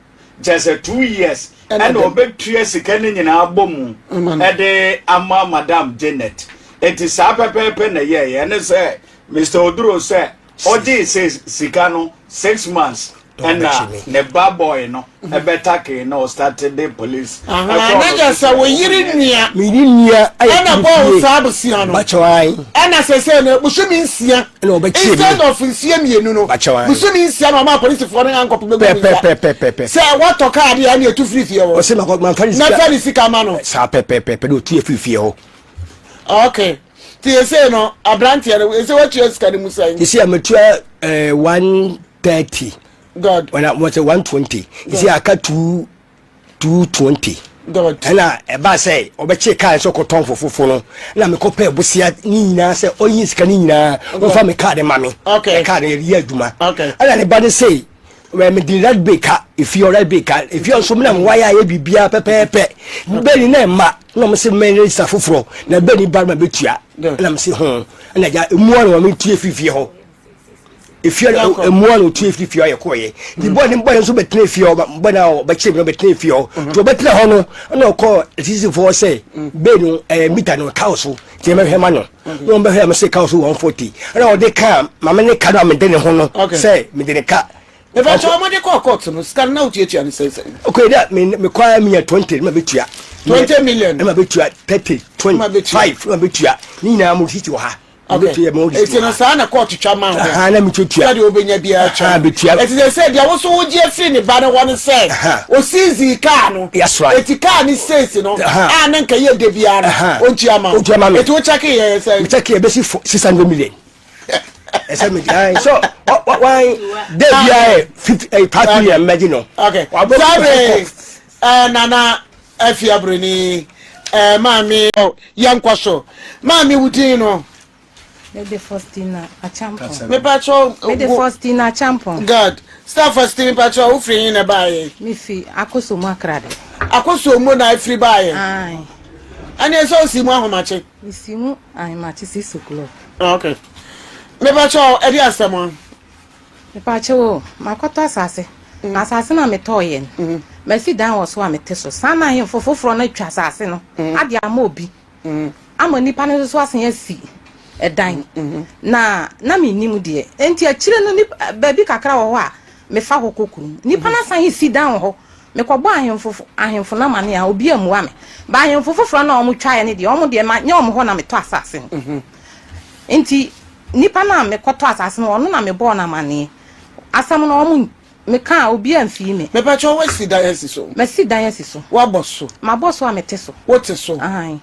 kyerɛ sɛ 2 years ɛna ɔbɛtua sika no nyinaa bɔ mu ɛde ama Madam Janet. Nti saa pɛpɛɛpɛ na yɛɛyɛ ɛne sɛ Mr Oduro sɛ ɔgye sɛ sika no 6 months ɛna ne ba boy no ɛbɛtake na ɔstart de police. Na yɛ sɛ wo yere nua. Meyere nua. Ɛna bɔ wo saa bosia no. Bakyɛwan. Ɛna sɛsɛ no bosome 6 ɛna ɔbɛkyerɛ. Instead of mfie 2 no, bosome 6 na ɔma apolisifoɔ no ankɔpɔ bɛgu ne nsa pɛpɛpɛpɛ sɛ wɔtɔ kaa deɛ, ɛne ɛtu firi fie hɔ. Ɔsɛ mamfa ne na fa ne sika ma no. Saa pɛpɛpɛpɛ na ɔtu afiri fie hɔ. Okay, nti ɛsei no aberanteɛ no ɛsɛ watua sika no mu sɛn? Ɛsɛ a matua 130. God. Wɔn sɛ 120, ɛsɛ aka two 220. God. Ɛna ɛba sɛ ɔbɛkye kaa sɛ ɔkɔtɔn fofofo no, na mekɔpɛ bosea ne nyinaa sɛ ɔyi sika ne nyinaa ɔmfa me kaa de ma me. Kaa no yɛde yɛ adwuma. Ɛna ne ba no sei mede light bill ka efie hɔ, light bill ka efie hɔ nso menam wayɛ ayɛ biribiara pɛpɛɛpɛ bɛni na ɛma na ɔmo sɛ mɛn register foforɔ na bɛni ba ma bɛtua. Ɛna mo sɛ ho ɛna gya emua na wɔn tue firi fie hɔ, efie no emua na otu efiri fie hɔ. Yɛ kɔɔyɛ nti bɔɔl ne bɔɔl nso bɛtena efie hɔ. Bɔɔl na ɔbɛkyerɛ mi na ɔbɛtena efie hɔ nti ɔbɛtena hɔ no, ɛna ɔkɔ esisifoɔ sɛ bɛɛ no meter no kaw so nti ɛmɛhwɛ ma no na wɔn bɛhwɛ a mo sɛ kaw so 140, ɛna ɔde kaa maame ne ka no a mede ne ho no sɛ mede ne ka. Mepa kyɛ, ɔmo de kɔɔ court no, sika no na wotuatua no sɛn sɛn? Okay, dɛ me me kɔ a menya 20 ma bɛtua. 20 million. Ma bɛtua 30, 25 ma bɛtua ne nyinaa mo receipt wɔ ha. Eti no saa na court twa ma ho. Na mi tuatua. Sɛdeɛ wobɛnya biara twa. Bɛtua. Eti sɛ deɛ woso wogye afiri ne ba no hɔ no sɛ osiizi kaa no. That's right. Eti kaa ne sales no a ne nka yɛ de biara no ontua ma. Ontua ma mi. Eti wo kyɛke yɛ sɛ. Mi kyɛke yɛ bɛsi 600 million. Ɛsɛ mi di ayi so wan de biara yɛ 50 5 million mɛgye no. Okay, sorry, Nana Afi Aburoni, maame, yɛnkɔ so. Maame, wo din no? Mede Faustina Achampon. Mepakyɛw. Mede Faustina Achampon. Good. Star Faustina, mepakyɛw, wofiri hin na baayɛ? Mefi Akosomu Akrade. Akosomu na afiri baayɛ? Aye. Ɛne sɛ osi mu ahomakye? Mesi mu ahomakye 6 o'clock. Okay. Mepakyɛw, ɛde asɛm a? Mepakyɛw o, makɔtɔ asase. Na asase na metɔɔ no. Masi dan wɔ so a mete so. Saa na ahemfo foforɔ no atwa asase no ade ama obi. Ama nipa no nso so asen asi ɛdan. Na mennim deɛ. Enti akyire no nipa baabi kakra wɔ hɔ a mefa hɔ kɔ kurom. Nipa no asan si dan wɔ hɔ. Mekɔbɔ ahemfo no amane a obi ammua me. Ba ahemfo foforɔ no a wɔn twaeɛ no deɛ, wɔn deɛ ma nyɛ wɔn hɔ na metɔ asase no. Nti nipa no a mekɔtɔ asase no, ɔno na mebɔɔ no amanneɛ. Asɛm no wɔn meka a obi amfii me. Mepakyɛw, woasi dan asi so? Masi dan asi so. Woabɔ so? Mabɔ so a mete so. Wote so? Ahan.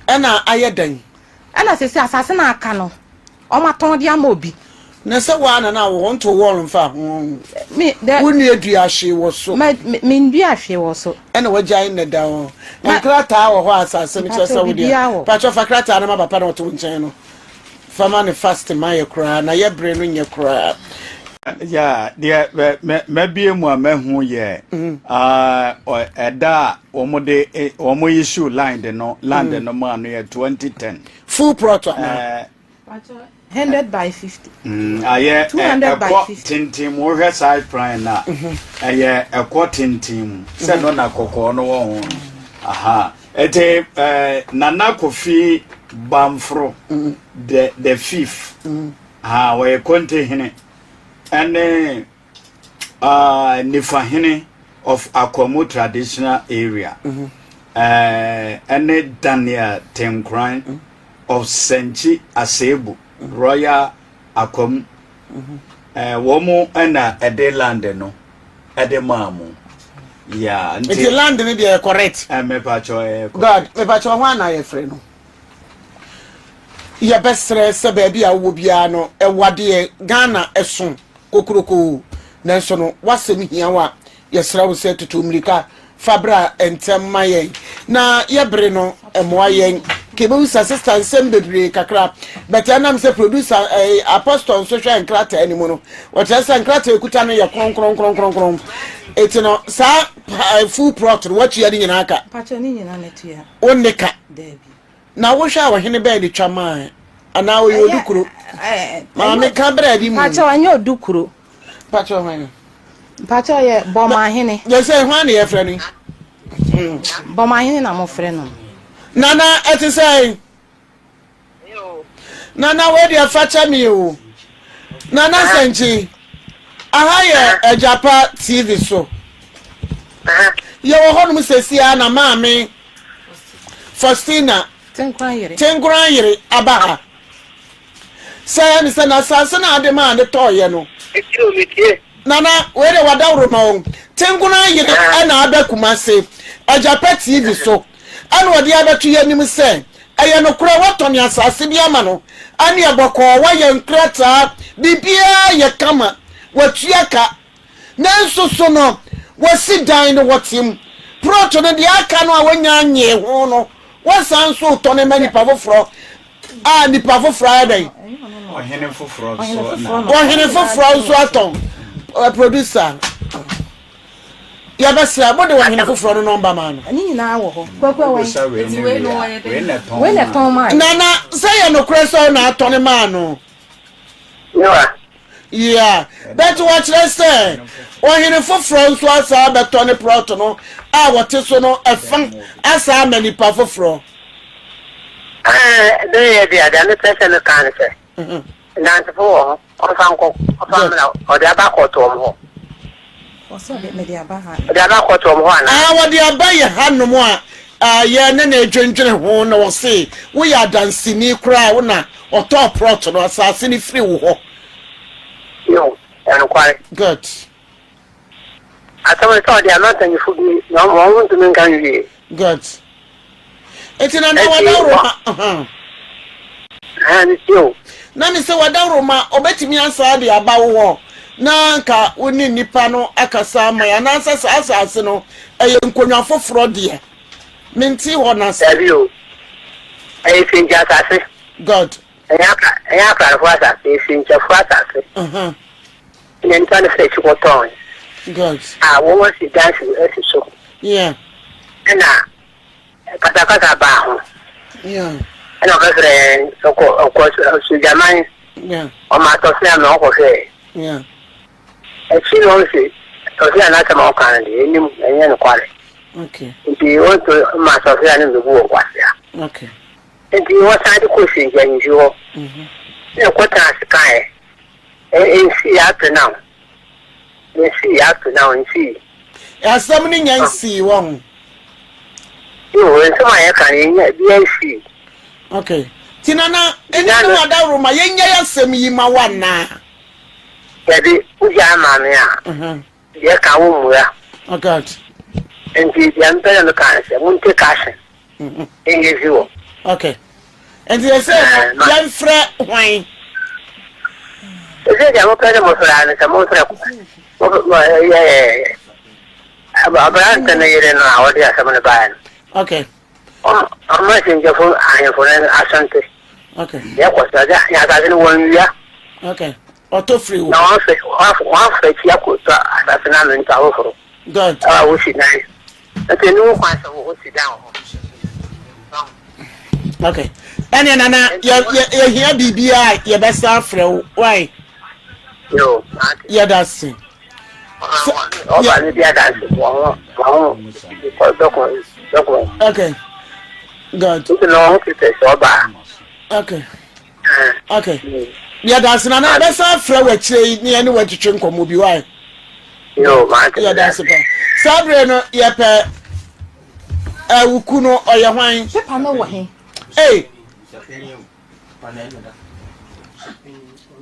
Ɛna ayɛ dɛn? Ɛna sɛsi asase no aka no, wɔn atɔn de ama obi. Na sɛ waa na na wɔ hɔ nto wɔɔl mfa ho? Me dɛ. Wo nua dua hwee wɔ so? Ma me ndua hwee wɔ so. Ɛna wagyae nnɛ da hɔ. Nkrataa wɔ hɔ a asase no kyerɛ sɛ wo deɛ? Pakyɛw, fa krataa no ma papa na ɔte wo nkyɛn no. Fa ma ne fast ma yɛ koraa na yɛ bere no nyɛ koraa. Ya deɛ mɛbie mu a mɛhu yɛ ɛda a wɔn de wɔn issue land no mu ano yɛ 2010. Full plot ana? 100 by 50. Ayɛ ɛkɔ tenten mu. Wohwɛ side plan na ɛyɛ ɛkɔ tenten mu sɛ no na kɔkɔɔ no wɔ ho no aha. Ɛte Nana Kofi Bamforo the fifth ha, wɔyɛ Kontihene ɛne Nifahene of Akwamu Traditional Area, ɛne Daniel Tenkran of Senchi Asebu Royal Akwamu. Eh, wɔn na ɛde land no ɛde maa mo. Yeah, nti land no deɛ correct. Eh, mepakyɛ ɛyɛ correct. God, mepakyɛ ho ana yɛfrɛ no. Yɛbɛsrɛ sɛ baabi a wowɔ biara no ɛwadeɛ Ghana ɛso kokurokoo nanso no w'asɛm hia wo a Yɛsrɛ wo sɛ tutu mmirika fa bra ntɛm ma yɛn na yɛ bere no mmoa yɛn. Kɛbɛhu sɛ sister nsɛm bebree kakra but ɛnam sɛ producer eh, apostle nso hwɛ nkrataa no mu no wɔkyerɛ sɛ nkrataa ekuta no yɛ kronkronkronkron eti no saa eh, full plot no watua ne nyinaa ka. Mpakyɛ ne nyinaa na tua. Wo ne ka. Daabi. Na wohwɛ a ɔhene bɛn ne twa maa anaa ɔyɛ odukuro? Maame ka brɛ di mu. Mpakyɛ ɔnyɛ odukuro. Mpakyɛ hwan? Mpakyɛ ɔyɛ bɔmahene. Yɛ sɛ hwan ne yɛfrɛ no yi? Bɔmahene na mofrɛ no. Nana ɛte sɛn? Nana wei deɛ fa kyɛ me o. Nana Sɛnkyi, aha yɛ Agyapa TV so. Yɛwɔ hɔnom sɛsi ara na maame Faustina Tenkoran yere aba ha. Sɛ ɛne sɛ n'asase no a ade maa ne tɔɔyɛ no. Nana wei deɛ wadaworo ma o. Tenkoran yere ɛna aba Kumase Agyapa TV so ɛna ɔde abɛto yɛn anim sɛ ɛyɛ nokorɛ watɔne asase bi ama no ɛneɛ bɔkɔɔ wayɛ nkrataa biribiara yɛ kama watua ka Nanso so no wɔasi dan no wɔte mu? Prɔto no, deɛ aka no a wɔnnya nnyee ho no, wɔsan nso retɔ no ma nnipa foforɔ a nnipa foforɔ ayɛ dɛn? Ɔhene foforɔ nso na. Ɔhene foforɔ nso atɔn. Producer, yɛbɛsrɛ mo de ɔhene foforɔ no nɔmba maa no. Ne nyinaa wɔ hɔ. Kwaku awɛn. Wobusa wei ne wei a, wei na ɛtɔn Wei na ɛtɔn maa. Nana, sɛ yɛ nokorɛ sɛ wo na atɔne maa no? Noa. Yeah, but wɔkyerɛ sɛ ɔhene foforɔ nso asan abɛtɔ ne plot no a wɔte so no ɛfa asan ama nipa foforɔ. Ɛɛ, bɛyɛ yɛ deɛ, deɛ mepɛ sɛ meka ne sɛ, nnansefo wɔ hɔ, ɔmfa nkɔ, ɔmfa mmra, ɔde aba kɔɔto wɔn hɔ. Ɔsɛ ɔde mede aba ha. Ɔde aba kɔɔto wɔn hɔ anaa? Ah, wɔde aba yɛ hanom a, ah, yɛ ne na edwendwene ho na wɔse woyɛ adanseni koraa wo na ɔtɔɔ plot no, asase no firi wo hɔ. Yo, ɛyɛ nokware. Good. Asɛm no sɛ ɔde ama mpanyinfo bi na wɔn ntumi nka nwie. Good. Eti na na wadaworo ma. Ɛhɛn, metie o. Na me sɛ wadaworo ma ɔbɛtumi asan de aba wo hɔ na nka wo ne nnipa no akasa ama yɛn anaasɛ saa asase no ɛyɛ nkonnwa foforɔ deɛ mente hɔ no ase. Dabi o, ɛyɛ Finkyɛ asase. Good. Ɛnyɛ akra, ɛnyɛ akrarefo asase, ɛyɛ Finkyɛfo asase. Uh-huh. Ɛna nnipa no fɛ akyi kɔtɔn. Good. A wɔn asi dan si asi so. Yeah. Ɛna Kasakasa baa ho. Ɛna ɔbɛfrɛ yɛn ɔkɔ ɔkɔ sogyaman. Ɔma tɔfea ma ɔkɔhwɛɛ. Akyi no ɔse tɔfea n'asɛm a ɔka no deɛ ɛnim ɛnyɛ nokware. Nti ɔnto ma tɔfea no mmɛbu wɔ kwasea. Nti wɔsan de kɔ Sinti ahemfie hɔ. Na ɛkɔtena ase kaeɛ. Ɛnsii up to now. Nsii up to now nsii. Asɛm no nya nsii wɔ ho. Yo, nsɛm a yɛka no yɛnya bia nsii. Okay. Ti nana, ɛne ne wadaworo ma yɛnya yɛ asɛm yi ma wo anaa? Dabi, wogyaa maame a, deɛ ka wo mmua. Oh God. Nti deɛ mpɛ dɛ meka ne sɛ, mo take action. Ɛnyɛ fi wɔ. Okay. Nti yɛ sɛ yɛmfrɛ hwan? Ɛsɛ deɛ mopɛ sɛ mofrɛ a no sɛ momfrɛ aberante no yere no a ɔde asɛm no baeɛ no. Okay. Ɔma asingyafo ahemfo no asonte. Okay. Yɛkɔ so ɛdɛ asase no wɔn wia. Okay. Ɔtɔ firi wo. Na wɔn afɛ akyi akɔtɔ asase no ano nipa foforɔ. Good. A wosi dan. Nti ɛni ho kwan sɛ wosi dan wɔ hɔ. Okay. Ɛnna nana yɛhia biribiara yɛbɛsa afrɛ wo. Why? Yo. Yɛda se. Ɔba no bi adanse wɔ ho wɔ ho document document. Okay. Good. Nti na ɔho papers ɔba. Okay. Okay. Yɛda ase nana yɛbɛsa afrɛ wɔ akyire yi ne yɛne wɔatwitwe nkɔmmɔ bi wae. Yo, maate. Yɛda ase pa. Saa bere no yɛpɛ awuku no ɔyɛ hwan? Pepa no wɔ he? Ei.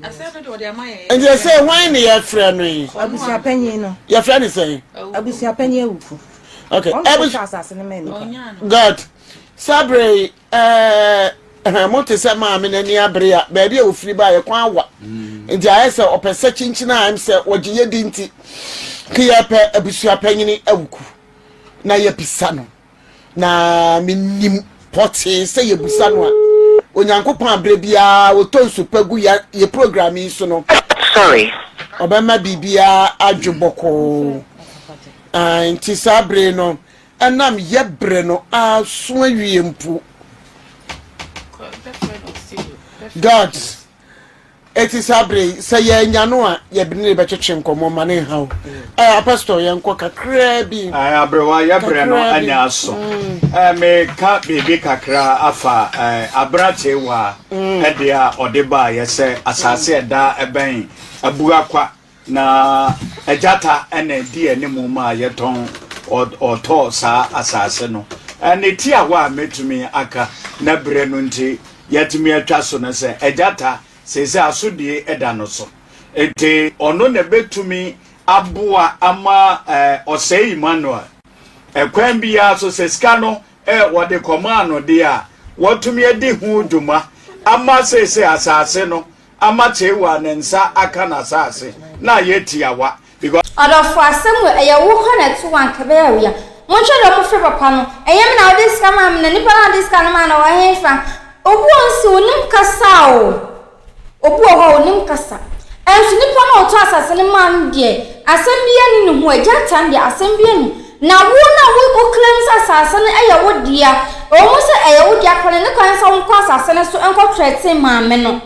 Nti ɛsɛ hwan ne yɛfrɛ no yi? Abusuapanyin no. Yɛfrɛ no sɛn? Abusuapanyin awuku. Okay. Ɔno na asase no ma nipa. God. Saa bere yi ɛɛ mo te sɛ maame n'ani abere a baabi a ofiri ba yɛ kwan awa. Mm. Nti ayɛ sɛ ɔpɛ sɛ kyinkyin a ɛm sɛ wɔgye yɛ di nti ke yɛpɛ abusuapanyin awuku na yɛbisa no. Na menim pɔtee sɛ yɛbusa no a, Onyankopɔn a berɛ biara ɔtɔ nsu pa gu yɛ program yi so no, ɔbɛma biribiara adwo bɔkɔɔ. Nti saa bere no, ɛnam yɛ berɛ no aso awie mpo. God. Eti saa bere yi, sɛ yɛannya no a, yɛne no bɛtwetwe nkɔmmɔ ma no nhaw. Ɛɛ, Apostol, yɛnkɔ kakraa bi. Ɛɛ, aberewa, yɛbrɛ no Kakraa bi. anya aso. Ɛɛ, meka biribi kakra afa ɛɛ aberantewa ɛdeɛ a ɔde baeɛ sɛ asase a ɛda ɛbɛn Abuakwa na agyata ɛna ɛdi anim ma yɛtɔn ɔtɔɔ saa asase no. Ɛɛ, ne tiawa a mɛtumi aka na berɛ no nti yɛatumi atwa so no sɛ agyata seesei asodie da no so nti ɔno na ɛbɛtumi aboa ama eh, ɔsɛe Emmanuel ɛkwan biara so sɛ sika no eh, wɔde kɔmaa no deɛ a wɔatumi adi ho dwuma ama seesei asase no ama kyewa ne nsa aka n'asase na ayɛ tiawa because Ɔdɔfo asɛm wei ɛyɛ wo kɔ na ɛto wo anka ɛbɛyɛ wo ya. Monhwɛ deɛ ɔmo frɛ papa no ɛnyɛ me na wode sika maa me na nipa no a ɔde sika no maa no wɔ henfa? Obi wɔ hɔ nso onim kasa o obi wɔ hɔ a onim kasa ɛnso nipa no a ɔtɔ asase no maa no deɛ asɛm biara nni ne ho agya atan deɛ asɛm biara nni na wo na wo wo claim sɛ asase no ɛyɛ wo dea ɛwɔ mu sɛ ɛyɛ wo dea koraa no ne kwan sɛ wonkɔ asase no so nkɔ threaten maame no.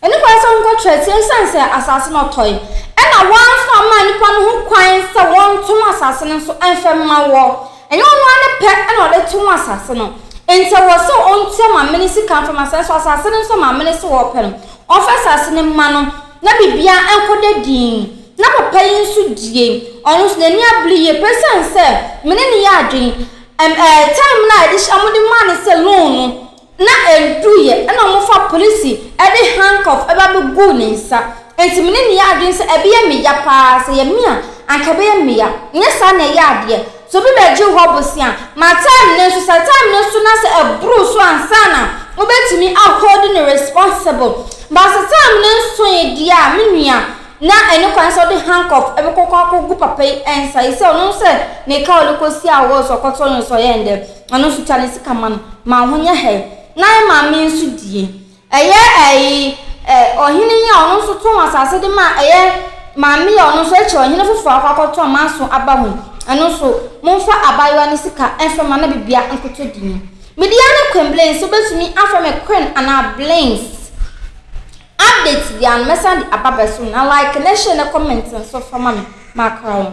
Ɛno kwan sɛ wonkɔ Church esiane sɛ asase no ɔtɔe, ɛna wɔamfa amma nnipa no ho kwan sɛ wɔntɔn asase no nso mfa mma wɔ. Ɛnyɛ ɔno ara ne pɛ na ɔde tɔn asase no. Enti ɛwɔ sɛ ɔntua maame no sika mfa ma sɛ nso asase no nso maame no se ɔpɛ no, ɔmfa asase no mma no na biribiara nkɔda dinn. Na papa yi nso die, ɔno nso n'ani abere yie paa esiane sɛ me ne no yɛ adwene. Ɛm ɛɛ time no a yɛde hyɛ wɔde maa no sɛ loan no, Na ɛduiɛ na wɔfa polisi de handcuff ba bɛguu ne nsa. Enti me ne no yɛ adwene sɛ ɛbɛyɛ me ya paa, sɛ ɛyɛ me a, anka ɛbɛyɛ me ya. Nyɛ saa na ɛyɛ adeɛ. Sɛ obi bɛgye wo hɔ bosea a, ma time no nso, sɛ time no so na sɛ ɛboro so ansa na wobɛtumi a hold no responsible. But sɛ time no nsoe deɛ a, me nua, na ɛne kwan sɛ wode handcuff bɛkɔkɔ akɔgu papa yi nsa. Yi sɛ ɔno sɛ ne car a ɔde kɔsi awɔ sɛ ɔkɔtɔ no sɛ ɔyɛ ndɛ. Ɔno nso twa ne sika ma no ma ho nyɛ hɛ. Na yɛ maame nso die. Ɛyɛ ɛyi ɛ ɔhene yi a ɔno nso tɔn asase de ma ɛyɛ maame yi a ɔno nso akyɛ ɔhene foforɔ akɔ akɔtɔn manso aba ho. Ɛno nso momfa abaayewa no sika mfa ma na bibia nkotɔ din. Me deɛ ne Queen Blings wobɛtumi afrɛ me Queen anaa Blings. Update biara no mɛsan de aba bɛso na like ne share ne comment nso fa ma me. Makra wo.